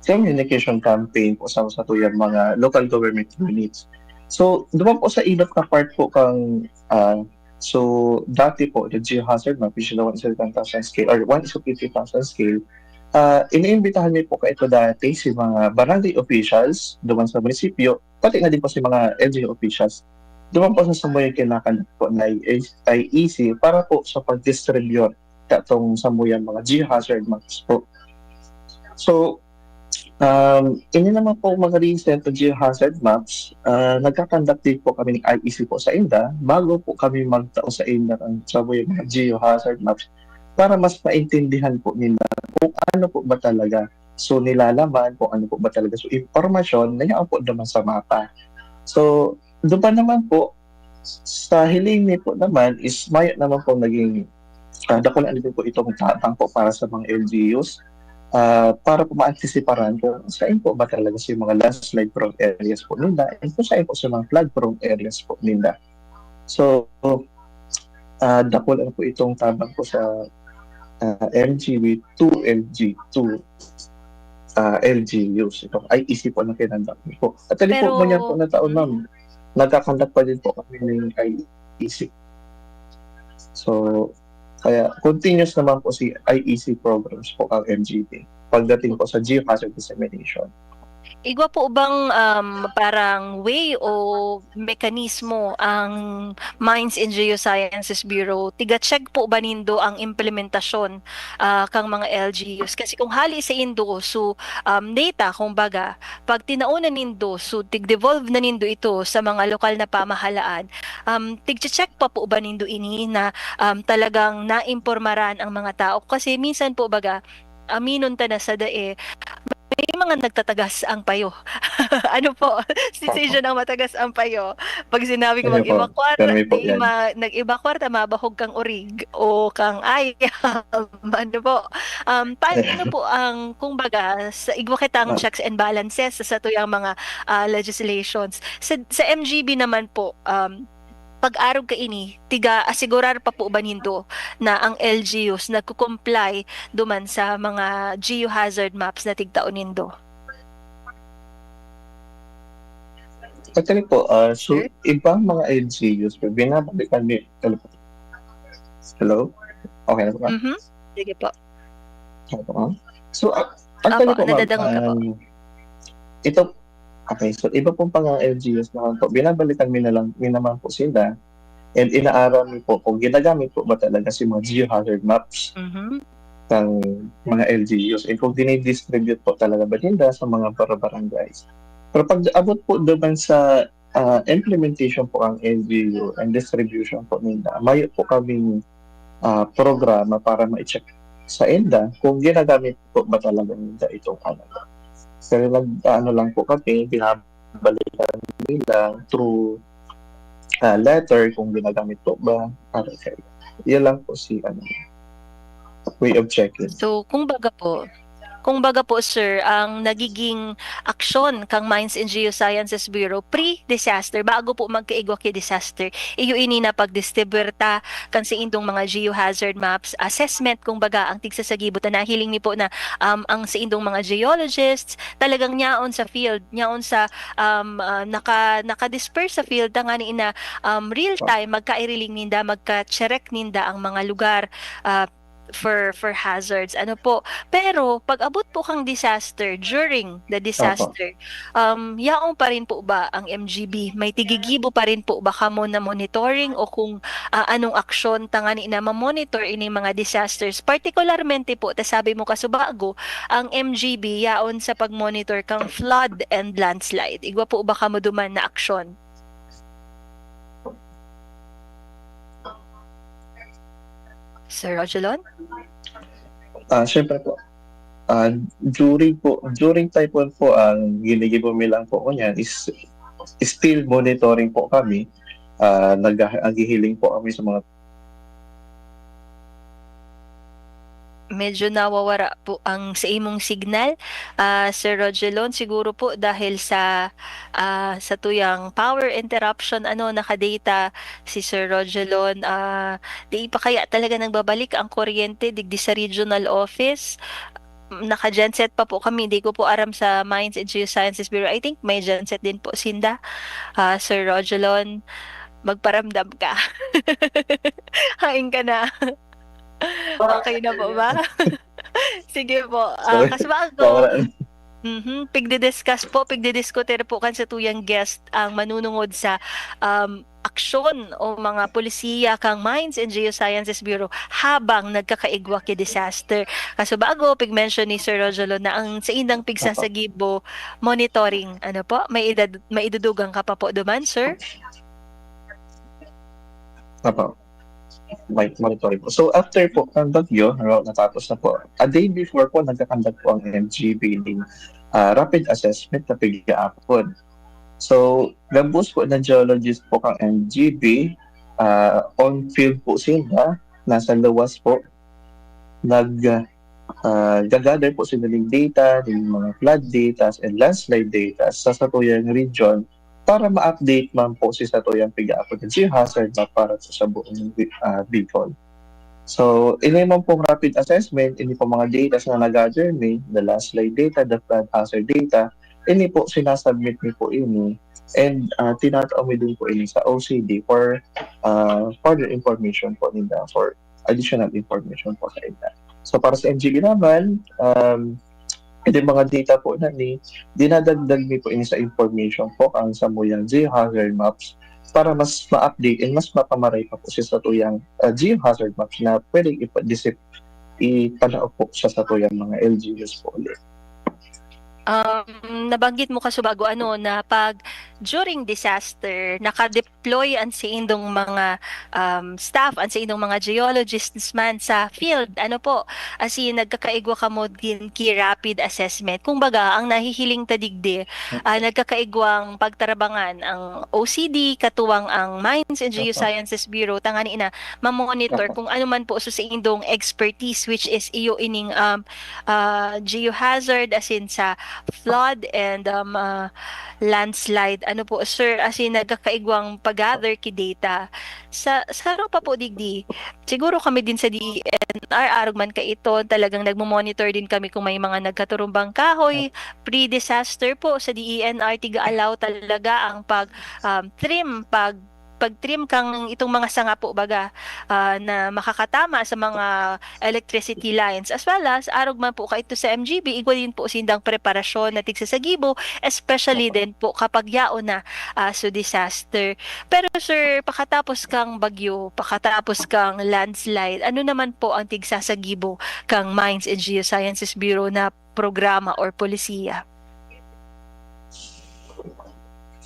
communication campaign po sa, sa tuyang mga local government units. So, duman po sa inot na part po kang, ah, so, dati po, the geohazard map, which is the one is to ten thousand scale or one is to fifty thousand scale, ah, iniimbitahan mi po kaito dati si mga barangay officials duman sa munisipyo, pati na din po si mga L G U officials. Duman po sa samuyang kinakan po na I E C para po sa pag-distribute katong samuyang mga geohazard maps po. So, um, ini naman po mga recent na geohazard maps, ah, nagka-conduct din po kami ng I E C po sa inda bago po kami magtao sa inda ng samuyang mga geohazard maps para mas maintindihan po nila kung ano po ba talaga. So, nilalaman kung ano po ba talaga. So, impormasyon na yaon po naman sa mapa. So, duman naman po, sa hiling mi po naman is mayo naman po naging, ah, dakula na din po itong tabang po para sa mga L G Us, ah, para po maantisiparan kung saan po ba talaga sa mga landslide prone areas po nila and kung saan po sa mga flood prone areas po nila. So, ah, dakula na po itong tabang po sa, ah, M G B two, L G two, ah, L G Us. Itong I E C po na kinandang po. At ali po, Pero- ngunyan po na taon, ma'am, nagkakandak pa din po kami ng I E C. So, kaya continuous naman po si I E C programs po ang M G B pagdating po sa geohazard dissemination. Igwa po bang, um, parang way o mekanismo ang Mines and Geosciences Bureau? Tiga-check po ba nindo ang implementasyon, ah, kang mga L G Us? Kasi kung hali sa indo, so, um, data, kumbaga, pag tinaon na nindo, so, tig-devolve na nindo ito sa mga lokal na pamahalaan, um, tigche-check pa po ba nindo ini na, um, talagang naimpormaran ang mga tao? Kasi minsan po, baga, aminon ta na sa dae, may mga nagtatagas ang payo. Ano po? Si Opo. Session ang matagas ang payo. Pag sinabi ko, Ano po? "Mag-iba kwarta," Kami po di yan. ma-, "Nag-iba kwarta, mabahog kang orig o kang ayam." Ano po? Um, paano po ang, kumbaga, sa igwa kitang Ah. checks and balances sa satuyang mga, ah, legislations? Sa, sa M G B naman po, um, pag-arog kaini, tiga-asigurar pa po ba nindo na ang L G Us nagko-comply duman sa mga geohazard maps na tigtao nindo? Actually po, ah, so, Sir? Ibang mga L G Us po, binabalikan mi-, hello po. Hello? Okay na po ba? Mhm. Sige po. Okay po, ma'am? So, ac-, actually Opo, po, ma'am, nadadangog ka po. um, ito, okay, so iba pong mga L G Us naman po, binabalikan mi na lang, mi naman po sila, and inaaral mi po kung ginagamit po ba talaga si mga geohazard maps Mhm. ng mga L G Us, and kung dinidistribute po talaga ba nila sa mga bar-, barangays. Pero pag abot po naman sa, ah, implementation po ang L G U and distribution po nila, mayo po kaming, ah, programa para ma-check sa inda kung ginagamit po ba talaga nila itong ano. Pero nag-aano lang po kami, binabalikan nila through, ah, letter kung ginagamit po ba. Para sa, yun lang po si, ano, way of checking. So, kung baga po, kung baga po, sir, ang nagiging aksyon kang Mines and Geosciences Bureau pre-disaster, bago po magkaigwa ki disaster, iyo ini na pagdistribuir ta kan saindong mga geohazard maps, assessment, kung baga, ang tigsasagibo ta nahiling mi po na, um, ang saindong mga geologists talagang nyaon sa field, nyaon sa, um, ah, naka-, naka-disperse sa field, tangani na, um, real time, magkairiling ninda, magka-check ninda ang mga lugar, ah, for, for hazards. Ano po? Pero, pag abot po kang disaster, during the Opo. disaster, um, yaon pa rin po ba ang M G B? May tigigibo pa rin po ba kamo na monitoring o kung, ah, anong aksyon tangani na ma-monitor ini mga disasters? Particularmente po, ta sabi mo kasubago, ang M G B yaon sa pag-monitor kang flood and landslide. Igwa po ba kamo duman na aksyon? Sir Rogelon? Ah, syempre po. Ah, during po, during typhoon po, ang ginigibo mi lang po ngunyan is still monitoring po kami. Ah, nag-, naghihiling po kami sa mga Medyo nawawara po ang sa imong signal, ah, Sir Rogelon. Siguro po dahil sa, ah, sa tuyang power interruption, ano, naka-data si Sir Rogelon. Ah, di pa kaya talaga nagbabalik ang kuryente digdi sa regional office? Naka-genset pa po kami. Di ko po aram sa Mines and Geosciences Bureau. I think may genset din po sinda, ah, Sir Rogelon. Magparamdam ka. Hain ka na. Okay na po ba? Sige po. Ah, Sorry. Kasbago, Nawala. Mhm. Pigdi-discuss po, pigdi-diskutir po kan satuyang guest ang manunungod sa, um, aksyon o mga polisiya kang Mines and Geosciences Bureau habang nagkakaigwa ki disaster. Kasbago, pig-mention ni Sir Rogelon na ang saindang pigsasagibo, monitoring. Ano po? May idad-, may idudugang ka pa po duman, sir? Apo. May monitoring po. So, after po ng bagyo, no, natapos na po. A day before po, nagkakandak po ang M G B ng, ah, rapid assessment na pig-aapod. So, gabos po ng geologist po kang M G B, ah, on field po sila, nasa luwas po, nag, ah, gagather po sila ng data, ng mga flood data and landslide data sa satuyang region para ma-update man po si satuyang pig-aapod na geohazard map para po sa buong, ah, Bicol. So, ini man pong rapid assessment, ini po mga data na nagather mi, the landslide data, the flood hazard data, ini po sinasubmit mi po ini and, ah, tinatao mi din po ini sa O C D for, ah, further information po nila, for additional information po sa ila. So, para sa M G B naman, um, itong mga data po na ni, dinadagdag mi po ini sa information po ang samuyang geohazard maps para mas ma-update and mas mapamaray pa po si satuyang, ah, geohazard maps na pwedeng ipa-, disip-, ipanaog po sa satuyang mga L G Us po ulit. Um, nabanggit mo, Kasubago, ano, na pag during disaster, naka-deploy ang saindong mga, um, staff, ang saindong mga geologists man sa field. Ano po, as in, nagkakaigwa kamo din ki rapid assessment. Kumbaga, ang nahihiling ta digdi, ah, nagkakaigwang pagtarabangan ang O C D, katuwang ang Mines and Opo. Geosciences Bureau, tangani na ma-monitor Opo. kung ano man po sa saindong expertise, which is iyo ining, um, ah, geohazard, as in sa flood and, um, ah, landslide. Ano po, sir, as in, nagkakaigwang pag-gather ki data. Sa, sa harong pa po digdi, siguro kami din sa D E N R, arog man kaiton, talagang nagmo-monitor din kami kung may mga nagkaturumbang kahoy, pre-disaster po sa D E N R, tiga-allow talaga ang pag, um, trim, pag, pag-trim kang itong mga sanga po, baga, ah, na makakatama sa mga electricity lines, as well as arog man po kaito sa M G B, igwa din po sindang preparasyon na tigsasagibo, especially Opo. din po kapag yaon na, ah, so disaster. Pero sir, pakatapos kang bagyo, pakatapos kang landslide, ano naman po ang tigsasagibo kang Mines and Geosciences Bureau na programa or polisiya?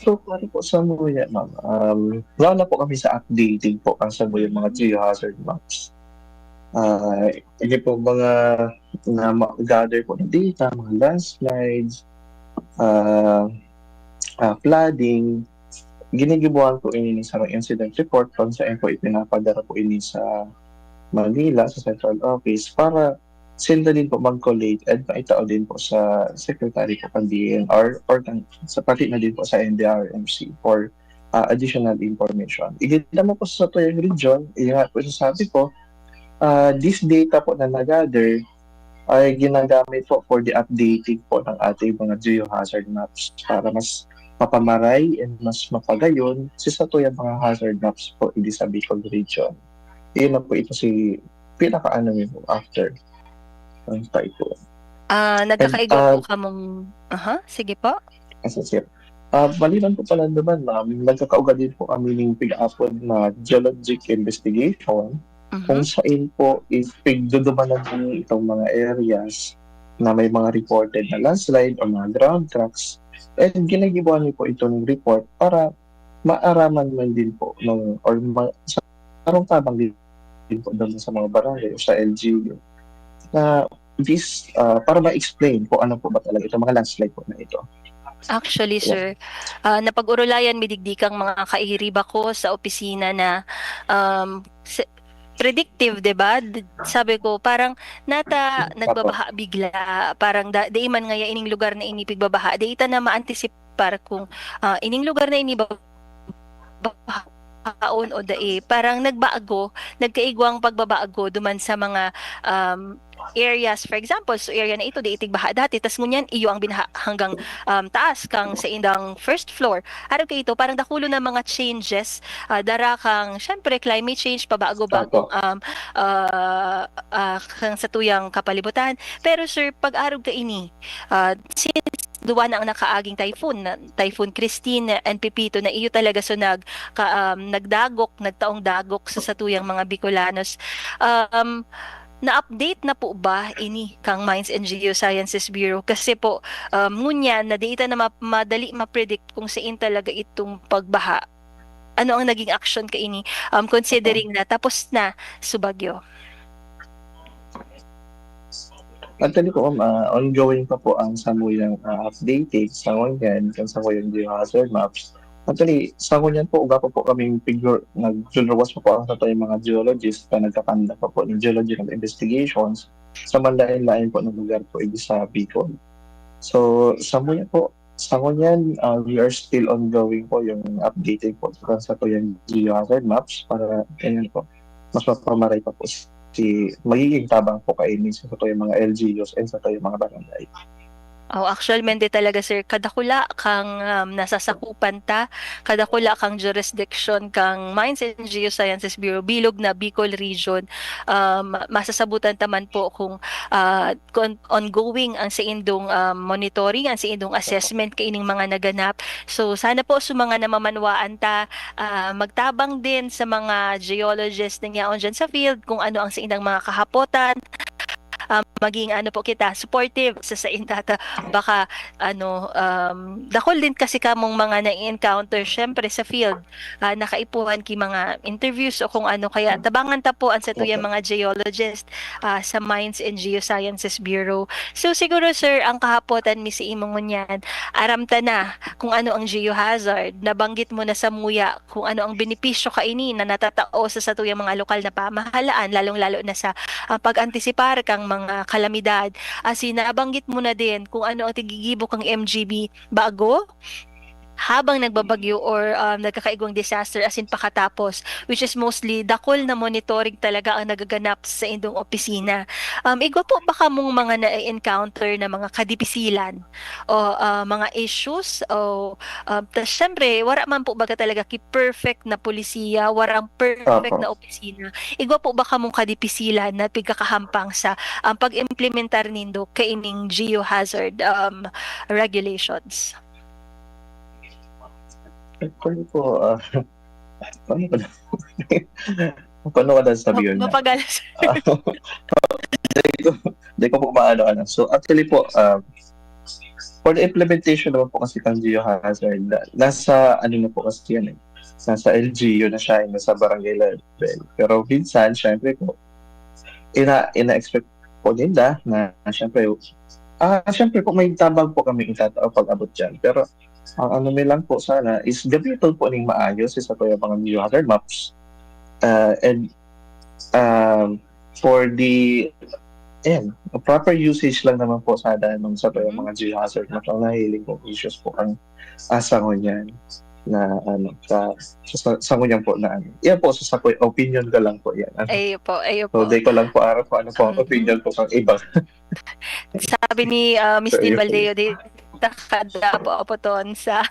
So, para po sa muya, ma'am, um, wala po kami sa updating po ang sa mga geohazard maps. Ah, hindi po mga na ma-, gather po ng data, mga landslides, ah, ah, flooding, ginigibuhan po ini sa mga incident report kung saan po ipinapadara po ini sa Manila, sa central office, para sila din po mag-collate at maitao din po sa secretary po kan D E N R or kan, sa pati na din po sa N D R M C for, ah, additional information. Igid naman po sa tuyang region, yun nga po yung sasabi ko, ah, this data po na na-gather ay ginagamit po for the updating po ng ating mga geohazard maps para mas mapamaray and mas mapagayon si satuyang mga hazard maps po hindi sa Bicol region. Yun na po ito si pinakaano yun po after ng typhoon. Ah, nagkakaigwa And, po ah, kamong, aha, sige po. Kasi sir, ah, maliban po pala naman, ma'am, nagkakauga din po kami ng pig-apod na geologic investigation kung Mhm. saan po is pigdudumanan din itong mga areas na may mga reported na landslide o mga ground cracks. And ginigibuhan niyo po itong report para maaraman man din po nung, or ma-, sa tamang din po doon sa mga barangay o sa L G U na this, ah, para ma-explain kung ano po ba talaga itong mga landslide po na ito. Actually, Yes. sir, ah, napag-urulayan mi digdi kang mga kairiba ko sa opisina na, um, se-, predictive, 'di ba? D-, sabi ko, parang nata nagbabaha bigla, parang da-, dai man ngaya ining lugar na ini pigbabaha, dai ta na ma-anticipar kung, ah, ining lugar na ini ba-, bahaon o dai. Parang nagbago, nagkaigwang pagbabago duman sa mga, um, areas. For example, so area na ito, dai tigbaha dati, tas ngunyan iyo ang binaha hanggang, um, taas kang sa indang first floor. Arog kaito, parang dakulo na mga changes, ah, dara kang, syempre, climate change, pabago bagong, Opo. um, ah, ah, kang satuyang kapalibutan. Pero, sir, pag-arog kaini, ah, since duwa na ang nakaaging typhoon, na Typhoon Christine and Pepito, na iyo talaga so nag-, ka-, um, nagdagok, nagtaong dagok sa satuyang mga Bicolanos. Um, na-update na po ba ini kang Mines and Geosciences Bureau? Kasi po, um, ngunyan na di ta na ma-, madali ma-predict kung saan talaga itong pagbaha. Ano ang naging action kaini, um, considering na tapos na so bagyo? Actually po, ma'am, ah, ongoing pa po ang samuyang, ah, updating sa ngunyan, kan samuyang geohazard maps. Actually, sa ngunyan po, uga pa po kaming figure, nagluwas pa po ang satuyang mga geologist na nagkakanda pa po ng geological investigations sa manlaen-laen po na lugar po, igdi sa Bicol. So, sa ngunyan po, sa ngunyan, ah, we are still ongoing po yung updating po sa, sa po yung geohazard maps para, ayan po, mas mapamaray pa po si, magiging tabang po kaini sa po yung mga L G Us and sa po yung mga barangay. Oh, actualmente talaga, sir, kadakula kang, um, nasasakupan ta, kadakula kang jurisdiction kang Mines and Geosciences Bureau, bilog na Bicol Region. Um, masasabutan ta man po kung, ah, kung ongoing ang saindong, um, monitoring, ang saindong assessment kaining mga naganap. So, sana po sa mga namamanwaan ta, ah, magtabang din sa mga geologist na yaon dyan sa field kung ano ang saindang mga kahapotan. Ah, maging ano po kita, supportive sa sainda ta. Baka ano, um, dakul din kasi kamong mga na-encounter, syempre, sa field, ah, nakaipuhan ki mga interviews o kung ano. Kaya tabangan ta po ang satuyang Opo. mga geologist, ah, sa Mines and Geosciences Bureau. So, siguro, sir, ang kahapotan mi sa imo ngunyan, aram ta na kung ano ang geohazard. Nabanggit mo na samuya kung ano ang benepisyo kaini na natatao sa satuyang mga lokal na pamahalaan, lalong-lalo na sa, ah, pag-antisipar kang mga kalamidad. Asin nabanggit mo na din kung ano ang tigigibo kang M G B bago, habang nagbabagyo or, um, nagkakaigwang disaster, asin pakatapos, which is mostly dakul na monitoring talaga ang nagaganap sa indong opisina. Um, igwa po ba kamong mga na-encounter na mga kadipisilan o, ah, mga issues? O, um, tas syempre, wara man po baga talaga ki perfect na polisiya, warang perfect Opo. na opisina. Igwa po ba kamong kadipisilan na pigkakahampang sa, um, pag-implementar nindo kaining geohazard, um, regulations? Actually po, ah, paano ko na, paano ko na sabihin Ma-, na? Mapagal, sir. Ah, di ko, di ko po maano, ano. So, actually po, ah, for the implementation naman po kasi ng geohazard, na, nasa, ano na po kasi yan eh, nasa L G U na siya, nasa barangay level. Pero minsan, syempre po, ina, ina-expect po nila na, syempre, ah, syempre po, may tabang po kami itatao pag abot dyan. Pero, ang ano mi lang po sana is gamiton po ning maayos isa po yung mga geohazard maps. Ah, and, um, for the, ayan, proper usage lang naman po sana nung sa po yung Mm. mga geohazard maps. Ang nahiling kong issues po ang, ah, sa ngunyan na, ano, sa, sa, sa, sa ngunyan po na, ano. Yan po, sa, sa po, opinion ko lang po yan. Ano? Ayo po, ayo So, po. di ko lang po aram kung ano po ang Mm. opinion po ng iba. Sabi ni, ah, Miss So, Tin yun. Baldeo, di, ta kada apo-apo ton sa,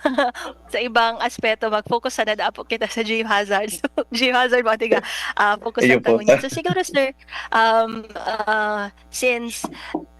sa ibang aspeto, mag-focus sana da apo kita sa geohazard. So, geohazard, mga tiga, ah, focus Ayun lang ta po. ngunyan. So, siguro, sir, um, ah, since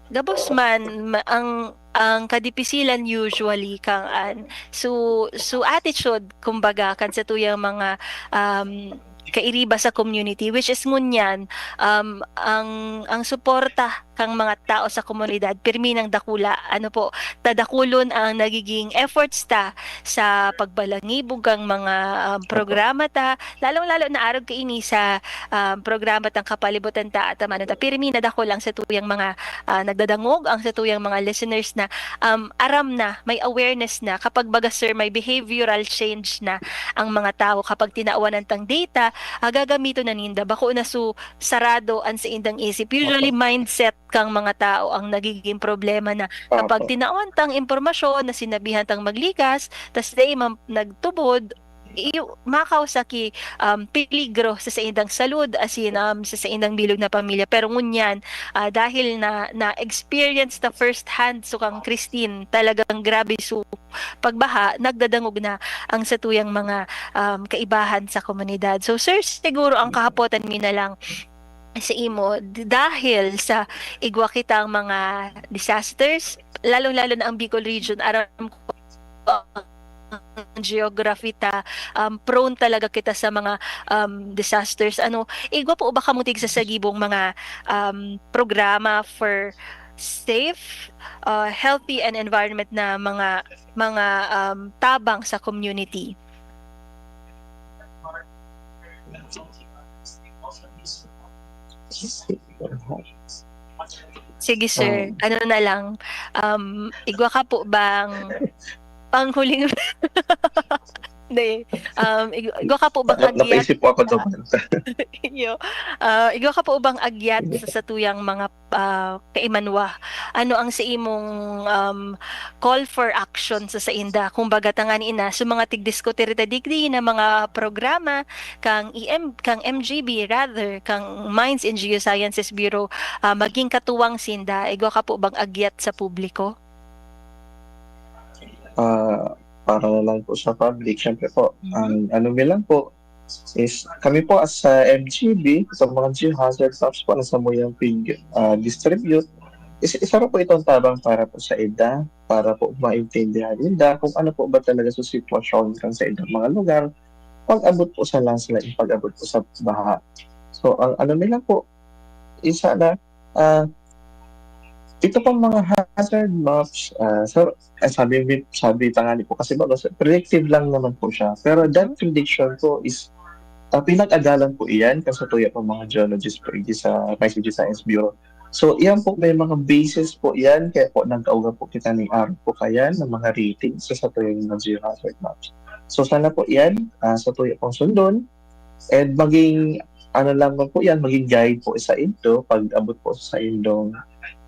gabos man, ma-, ang, ang kadipisilan usually kang an, so, so attitude, kumbaga, kan sa tuyang mga, um, kairiba sa community, which is ngunyan, um, ang, ang suporta kang mga tao sa komunidad, pirmi nang dakula. Ano po, ta dakulon ang nagiging efforts ta sa pagbalangibog kang mga, um, programa ta, lalong-lalo na arog kaini sa, um, programa tang kapalibutan ta at ano ta. Pirmi na dakul ang satuyang mga, ah, nagdadangog, ang satuyang mga listeners na, um, aram na, may awareness na. Kapag baga, sir, may behavioral change na ang mga tao. Kapag tinawan ang tang data, ah, gagamiton na ninda. Bako na su sarado an saindang isip. Usually, Opo. Mindset kang mga tao ang nagiging problema na kapag Opo. Tinawan tang impormasyon na sinabihan tang maglikas, tas dai man nagtubod, iyo, makausa ki, um, peligro sa saindang salud, asin, um, sa saindang bilog na pamilya. Pero ngunyan, ah, dahil na, na-experience ta first hand, so kang Christine, talagang grabe, so pagbaha, nagdadangog na ang satuyang mga, um, kaibahan sa komunidad. So, sir, siguro ang kahapotan mi na lang sa imo, d-, dahil sa igwa kitang mga disasters, lalong-lalo na ang Bicol region, aram ko ang geography ta, um, prone talaga kita sa mga, um, disasters. Ano, igwa po ba kamong tigsasagibong mga, um, programa for safe, uh, healthy and environment na mga, mga, um, tabang sa community? Sige, sir. Um, Ano na lang, um, igwa ka po bang panghuling Hindi. Um, ig-, igwa ka po bang Nap-, agyat? Napaisip po ako doon. Iyo. Ah, igwa ka po bang agyat sa satuyang mga, ah, kaimanwa? Ano ang sa imong, um, call for action sa sainda? Kumbaga, tangani na, sa mga tigdiskutir ta digdi na mga programa, kang E M, kang M G B, rather, kang Mines and Geosciences Bureau, ah, maging katuwang sinda, igwa ka po bang agyat sa publiko? Ah, para na lang po sa public, syempre po, Mhm. ang ano mi lang po is, kami po as sa M G B, sa mga geohazard maps po na samuyang pig-, ah, distribute, is-, isa ra po itong tabang para po sa ida, para po maintindihan ninda kung ano po ba talaga sa sitwasyon kan sa ilang mga lugar, pag-abot po sa landslide, pag-abot po sa baha. So, ang ano mi lang po, isa na, ah, ito pong mga hazard maps, ah, so, ah, sabi mi-, sabi pa nga ni po kasi ba, basta predictive lang naman po siya. Pero that Mhm. prediction po is, ah, pinag-agalan po iyan kan satuya pong mga geologist po digdi sa Mines and Geoscience Bureau. So, iyan po, may mga basis po iyan, kaya po nagkauga po kita ning arog po kayan ng mga rating sa satuyang mga geohazard maps. So, sana po iyan, ah, satuya pong sundon, and maging, ano lamang po yan, maging guide po sa inyo pag abot po sa indong,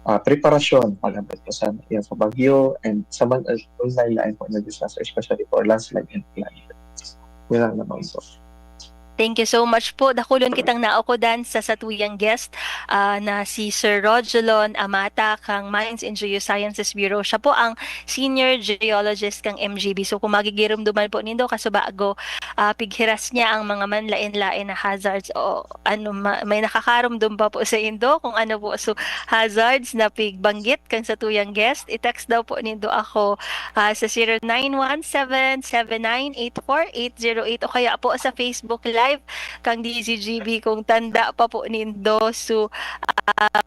ah, preparasyon pag abot po sa, yan, sa bagyo and sa man-, uh, lain-lain po na disaster, especially for landslide and flood. Yun lang naman po. Thank you so much po. Dakulon kitang naokodan sa satuyang guest, ah, na si Sir Rogelon Amata kang Mines and Geosciences Bureau. Siya po ang Senior Geologist kang M G B. So, kung magigiromdoman po nindo, kasubago, ah, pighiras niya ang mga manlaen-laen na hazards o ano, ma-, may nakakaromdom pa po sa indo kung ano po so hazards na pigbanggit kan satuyang guest, i-text daw po nindo ako, ah, sa zero nine one seven, seven nine eight four eight zero eight o kaya po sa Facebook Live kang D Z G B kung tanda pa po nindo. So, ah,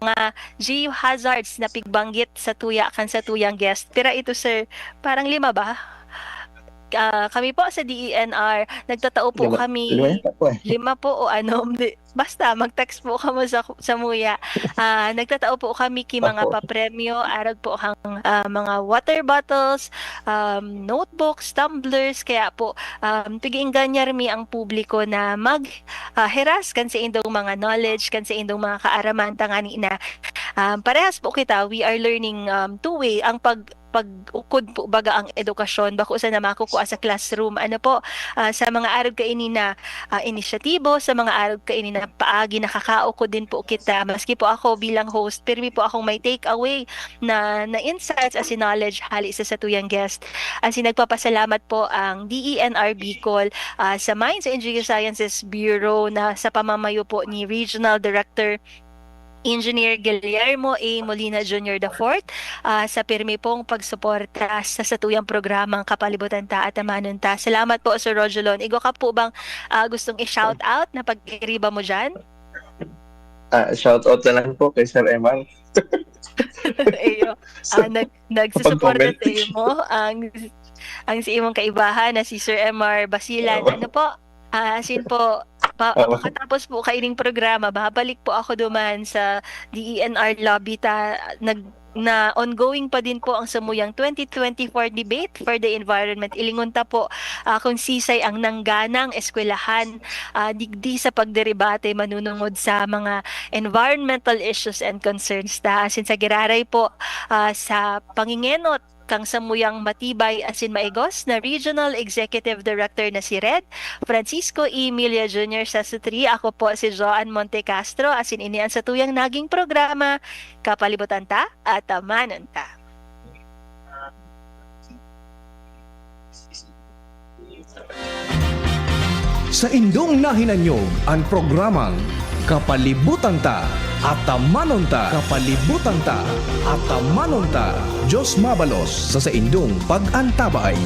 mga geohazards na pigbanggit sa tuya kan satuyang guest. Pira ito, sir? Parang lima ba? Ah, kami po sa D E N R, nagtatao po Lima, kami, lima yata po eh. Lima po o anom, di, basta mag-text po kamo sa, samuya. Ah, nagtatao po kami ki mga Opo. papremyo, arog po kang, ah, mga water bottles, um, notebooks, tumblers, kaya po, um, pag-iingganyar mi ang publiko na mag, ah, hiras kan sa indong mga knowledge, kan sa indong mga kaaraman, tangani na, um, parehas po kita, we are learning, um, two way, ang pag pag-ukod po baga ang edukasyon, bako sana makukua sa classroom. Ano po, ah, sa mga arog kaini na, ah, inisyatibo, sa mga arog kaini na paagi, nakakaukod din po kita. Maski po ako bilang host, pirmi po akong may take away na, na insights asin knowledge hali sa satuyang guest. Asin nagpapasalamat po ang D E N R Bicol, ah, sa Mines and Geosciences Bureau na sa pamamayo po ni Regional Director Engineer Guillermo A. Molina Junior the fourth, ah, sa pirmi pong pagsuporta sa satuyang programang Kapalibutan Ta at Amanon Ta. Salamat po, Sir Rogelon. Igwa ka po bang, ah, gustong i-shout out na pag-iriba mo dyan? Ah, shout out na lang po kay Sir Emar. Iyo. Ah, nag nagsusuporta Pag-comment. Sa imo ang ang sa imong kaibahan na si Sir Emar Basilan. Oo. Ano po? Ah, asin po, pa, Oo. Pakatapos po kaining programa, babalik po ako duman sa D E N R lobby ta nag na ongoing pa din po ang samuyang twenty twenty-four debate for the environment. Ilingon ta po ah, kung sisay ang nangganang eskwelahan ah, digdi sa pagderebate manunungod sa mga environmental issues and concerns ta. Asin sa giraray po ah, sa pangingenot kang samuyang matibay asin maigos na Regional Executive Director na si Red, Francisco E. Milla Junior sa Sutri. Ako po si Joan Montecastro, asin ini ang satuyang naging programa, Kapalibutan Ta, Atamanon Ta. Saindong nahinanyog an programang Kapalibutan Ta, Atamanon Ta. Kapalibutan Ta, Atamanon Ta. Diyos mabalos sa saindong pag-antabay.